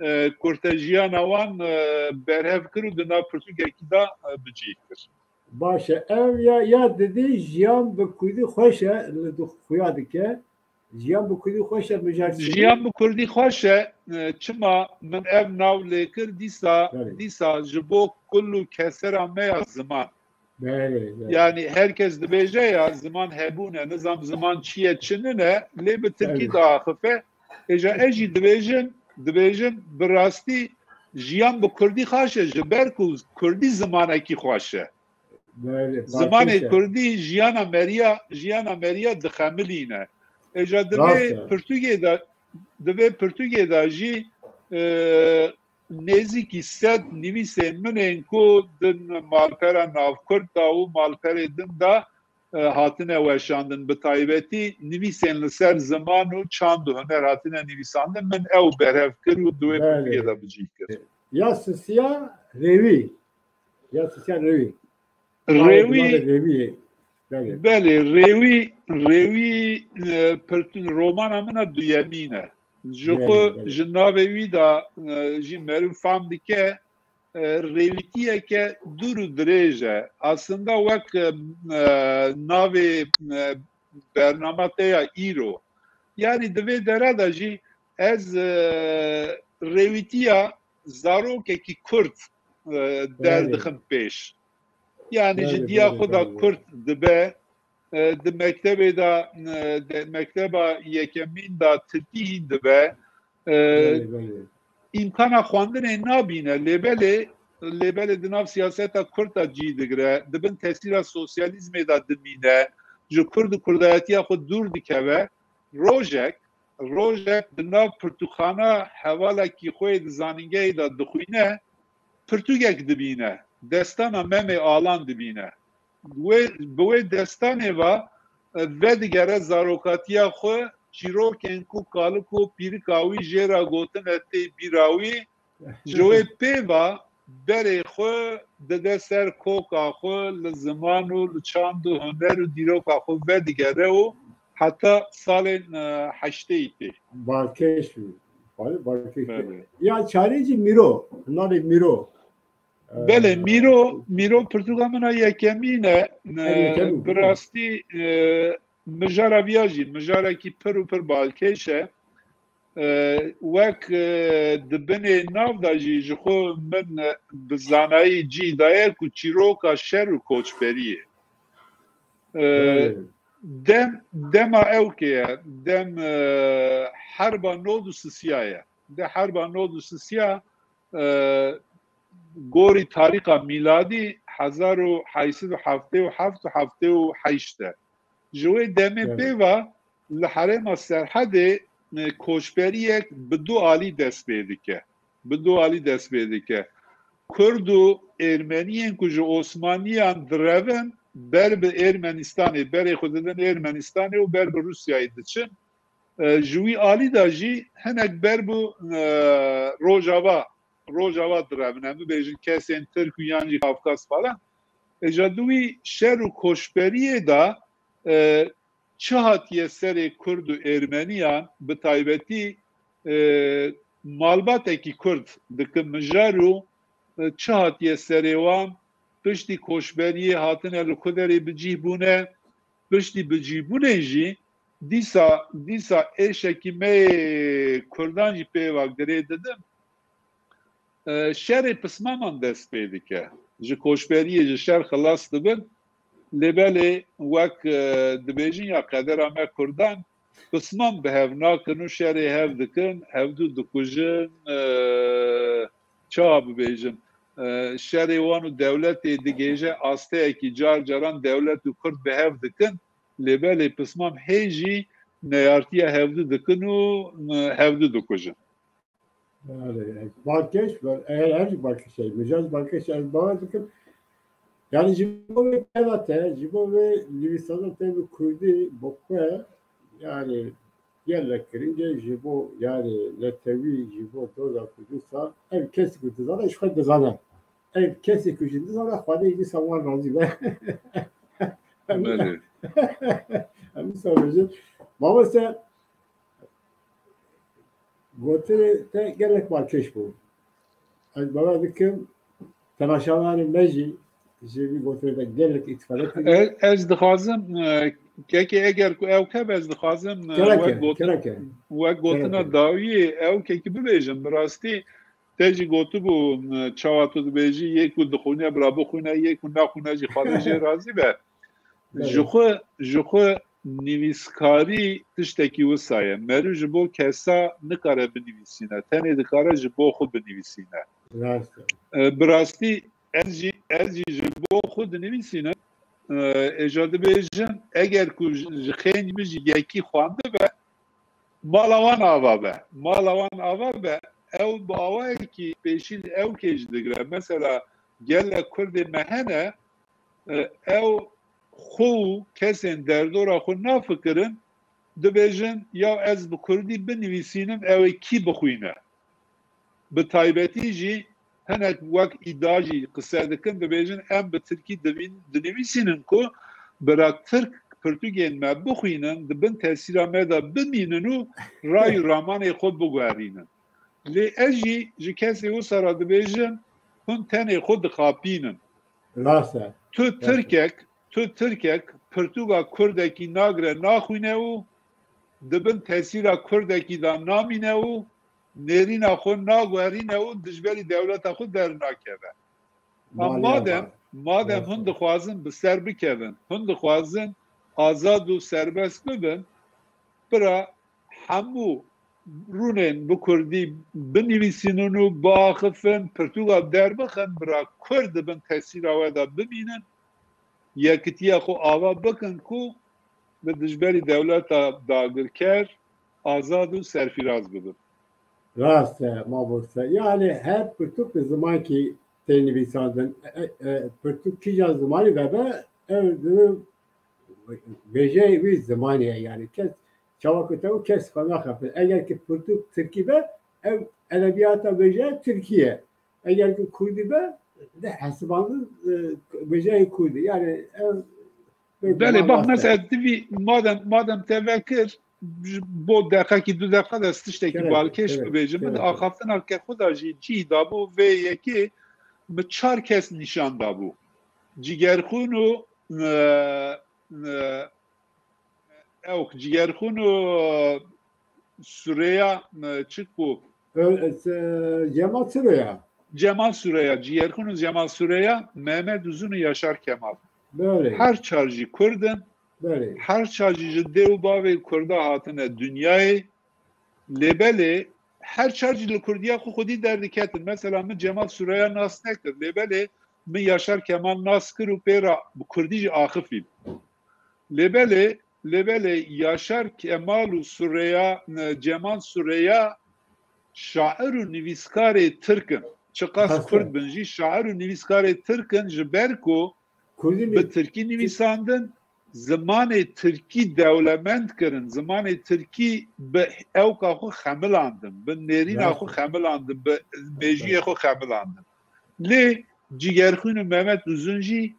e, kurtejiyana wan, e, berhev kir û di nav pirtûkekî de, e, bi cî kir. Baş e. Ev ya, ya didê jiyan bi kurdî xweş e, li du-, xuya dike. Jiyan bi kurdî xweş e, mijar çi? Jiyan bi kurdî xweş e. E, çima min ev nav lê kir dîsa, Belê. Dîsa ji bo kul û kesera me ya ziman. Belê, belê. Yani herkes dibêje ya ziman hebûne, nizam ziman çi ye, çi nine, lê bi tirkî Belê. Diaxife. Êja ez jî dibêjim, dibêjim bi rastî jiyan bi kurdî xweş e, ji ber ku kurdî zimanekî xweş e. Belê, Zimanê Balkêş e. Kurdî jiyana meriya, jiyana meriya dixemilîne. Êja divê Rast e. Pirtûkê de, divê pirtûkê de jî, e, nêzîkî sed nivîsên min ên ku din malpera navkurd de û malperê din de, e, hatine weşandin. Bi taybetî nivîsên li ser ziman û çand û huner hatine nivîsandin. Min ew berhev kir û di wê Belê. Pirtûkê de bi cî kir. Ya sisiya rêwî. Ya sisiya rêwî. Rêwî, Rêwî. Belê. Belê, rêwî, rêwî, e, pirtû-, romana min a duyemîn e. Ji Belê, xwe, belê. Ji navê wî de, e, jî meriv fam dike, e, rêwîtiyeke dûr û dirêj e. Aslında wek, e, e, navê, e, bernama te ya îro. Yani di vê dera de jî ez, e, rêwîtiya zarokekî kurd, e, Belê. Derdixim pêş. Yani Belê, ji diya belê, xwe de belê. Kurd dibe, e, di mektebê de, e, de, mekteba yekemîn de tirkî hîn dibe. E, Belê, belê. Îmkana xwendinê nabîne, lê belê, lê belê di nav siyaseta kurd de cî digire, di bin tesîra sosyalîzmê de dimîne, ji kurd û kurdayetiya xwe dûr dikeve. Rojek, rojek di nav pirtûkxana hevalekî xwe yê di zanîngehê de dixwîne, pirtûkek dibîne, destana Memê Alan dibîne. Wê, bi wê destanê ve, e, vedigere zarokatiya xwe, çîrokên ku kalik û pîrika wî jê re gotine tê bîra wî, ji wê pê ve berê xwe dide ser koka xwe, li ziman û li çand û huner û dîroka xwe vedigere û heta salên, e, heştê tê. Balkêş bû. Bal-, balkêş bû. Belê. Ya çarê jî Mîro, navê Mîro. Belê, Mîro, Mîro pirtûka min a yekemîn e. Ev yekem bû, Bi rastî, e, mijara viya jî mijarekî pir û pir balkêş e. E, wek, e, di binê nav de jî ji xwe min, e, bi zanayî cî daye ku çîroka şer û koçberiyê. E, Belê. Dem, dema ew ke ye, dem, e, herba nod û sisiya ye. De herba nod û sisiya, e, gorî tarîxa mîladî hezar û heyt sed û heftê û heft û heftê û heşt e. Ji wê demê Evet. Pê ve li herêma Serhedê, e, koçberiyek bi du alî dest pê dike. Bi du alî dest pê dike. Kurd û Ermeniyên ku ji Osmaniyan direvin, ber bi Ermenistanê, berê xwe didin Ermenistanê û ber bi Rûsyayê diçin. E, ji wî alî de jî hinek ber bi, e, Rojava, Rojava direvin. Em bibêjin kesên Tirk û yan jî Kafkas falan. E, ji di wî şer û koçberiyê de, e, çi hatiye serê Kurd û Ermeniyan, bi taybetî, e, malbatekî Kurd dikim mijar û, e, çi hatiye serê wan, piştî koçberiyê hatine li ku derê bi cih bûne, piştî bi cih bûnê jî dîsa, dîsa êşekî me yê Kurdan jî pê ve girê didin. E, şerê pismaman dest pê dike. Ji koçberiyê, ji şer xilas dibin. Lê belê wek, e, dibêjin ya qedera me Kurdan, pisman bi hev nakin û şerê hev dikin, hevdû dikujin, e, çawa bibêjim, e, şerê wan û dewletê digêje asteyekî, car caran dewlet û Kurd bi hev dikin. Lê belê pismam hê jî neyartiya hevdû dikin û, e, hevdû dikujin. Belê, balkêş, eger her jî balkêş e, mijaz balkêş ez bawer dikim. Yani ji bo vê peyva te, ji bo vê nivîsana te bi kurdî, bi xwe, yani gelek giring e ji bo, yani netewî, ji bo doza Kurdistan, ev kesî ku dizane, ji xwe dizane. Ev kesî ku jî dizane, Xwedê jî dîsa wan razî be. Belê. Em wisa bêjin. Mamoste, gotinê te gelek balkêş bû. Ez bawer dikim, temaşevanên me jî ji vî gotinê te gelek îstifade kirin. Ez, ez dixwazim, e, kekê eger ku ew keve, ez dixwazim, e, Kereke, wek gotin-, kereke. Wek gotina Kereke. Dawiyê ew kekî bibêjim. Bi rastî te jî gotibû, e, çawa tu dibêjî, yê ku dixwîne, bira bixwîne, yê ku naxwîne jî Xwedê jê razî be. Belê. Ji xwe, ji xwe nivîskarî tiştekî wisa ye. Meriv ji bo kesa nikare binivîsîne. Tenê dikare ji bo xwe binivîsîne. Rast e. E, bi rastî ez jî, ez jî ji bo xwe dinivîsînim. E, êca dibêjim, eger ku ji, ji xênî min jî yekî xwendibe, mala wan ava be. Mala wan ava be, ew bi awayekî pêşî ew kêş digire. Mesela gelek Kurdê me hene, e, ew xwe û kesên derdora xwe nafikirin, dibêjin, ya ez bi kurdî binivîsînim, ew ê kî bixwîne? Bi taybetî jî hinek wek îda jî qise dikin, dibêjin, em bi tirkî divîn-, dinivîsînin ku bira tirk pirtûkên me bixwînin, di bin tesîra me de bimînin û ray û ramanê xwe biguherînin. Lê ez jî ji kesê wisa re dibêjim, hûn tenê xwe dixapînin. Rast e. Tu Rast e. Tirkek, tu tirkek pirtûka kurdekî nagire, naxwîne û di bin tesîra kurdekî de namîne û nêrîna xwe naguherîne û dijberî dewleta xwe dernakeve. Em Maliye madem, var. Madem Rast e. Hûn dixwazin bi ser bikevin, hûn dixwazin azad û serbest bibin, bira hemû rûnên bi kurdî binivîsînin û biaxifin, pirtûka derbixin, bira kurd di bin tesîra we de bimînin, yekitiya xwe ava bikin ku bi dijberî dewleta dagirker azad û serfîraz bibin. Rast e, mamoste. Yani her pirtûk bi zimankî tê nivîsandin. E, e, pirtûk kîja zimanî de be, ew di vêjeyê wî zimanî ye. Yani kes, çawa ku te û kes xwe naxapin. Eger ki pirtûk tirkî be, ev edebiyata vêjeya tirkî ye. Eger ki kurdî be, de hesibandin, e, vêjeyê kurdî. Yani ev Belê, bak, mesela divî, madem, madem te vekir, ji bo deqekî, du deqa de ez tiştekî balkêş bibêjim. Min axaftina ke xwe da jî cî dabû, vê yekê min çar kes nîşan dabû. Cigerxûn û, e, e, ewk, Cigerxûn û Sureya, e, çik bû? Ö-, e, Cemal Sureya. Cemal Sureya, Cigerxûn û Cemal Sureya, Mehmet Uzun û Yaşar Kemal. Belê. Her çar jî Kurd in. Belê. Her çar jî ji dê û bavê Kurda hatine dinyayê. Lê belê her çar jî li Kurdiya xwe xwedî derdiketin. Mesela min Cemal Sureya nas nekir. Lê belê min Yaşar Kemal nas kir û pê re bi Kurdî jî axifîm. Lê belê, lê belê Yaşar Kemal û Sureya, e, Cemal Sureya şair û nivîskarê Tirk in. Çiqas Kurd bin jî şair û nivîskarê Tirk in, ji ber ku bi Tirkî nivîsandin, zimanê Tirkî dewlemend kirin, zimanê Tirkî bi ewka xwe xemilandin, bi nêrîna xwe xemilandin, bi mêjiyê xwe xemilandin. Lê Cigerxwîn û Mehmet Uzun jî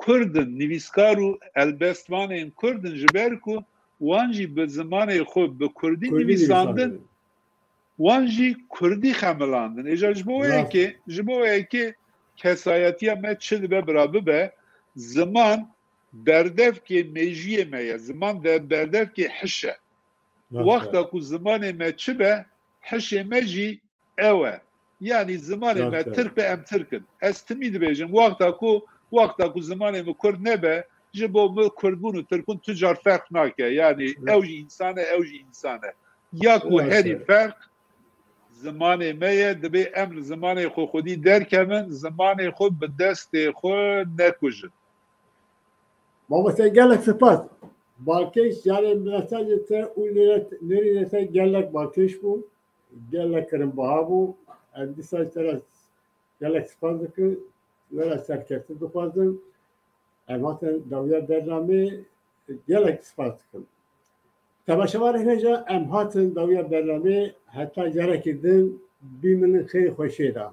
Kurd in, nivîskar û helbestvanên Kurd in, ji ber ku wan jî bi zimanê xwe bi Kurdî nivîsandin, wan jî Kurdî xemilandin. Êja ji bo wê yekê, ji bo wê yekê kesayetiya me çi dibe bira bibe, ziman berdevkê mêjiyê me ye, ziman de berdevkê hiş e. Wexta ku zimanê me çi be, hişê me jî ew e. Yanî zimanê me tirk be, em tirk in. Ez timî dibêjim, wexta ku, wexta ku zimanê min kurd nebe, ji bo min kurdbûn û tirkbûn tu car ferq nake. Yanî ew jî însan e, ew jî însan e. Ya ku herî ferq zimanê me ye, dibê em li zimanê xwe xwedî derkevin, zimanê xwe bi destê xwe nekujin. Mamoste, gelek spas. Balkêş, yanî mesajê te û nêrînê te gelek balkêş bû. Gelek kirinbiha bû. Ez dîsa ji te re gelek spas dikim. We re serkeftin dixwazim. Em hatin dawiya bernamê, gelek spas dikim. Temaşevanê hêja, em hatin dawiya bernamê, heta carekî din bimînin xêr û xweşiyê de.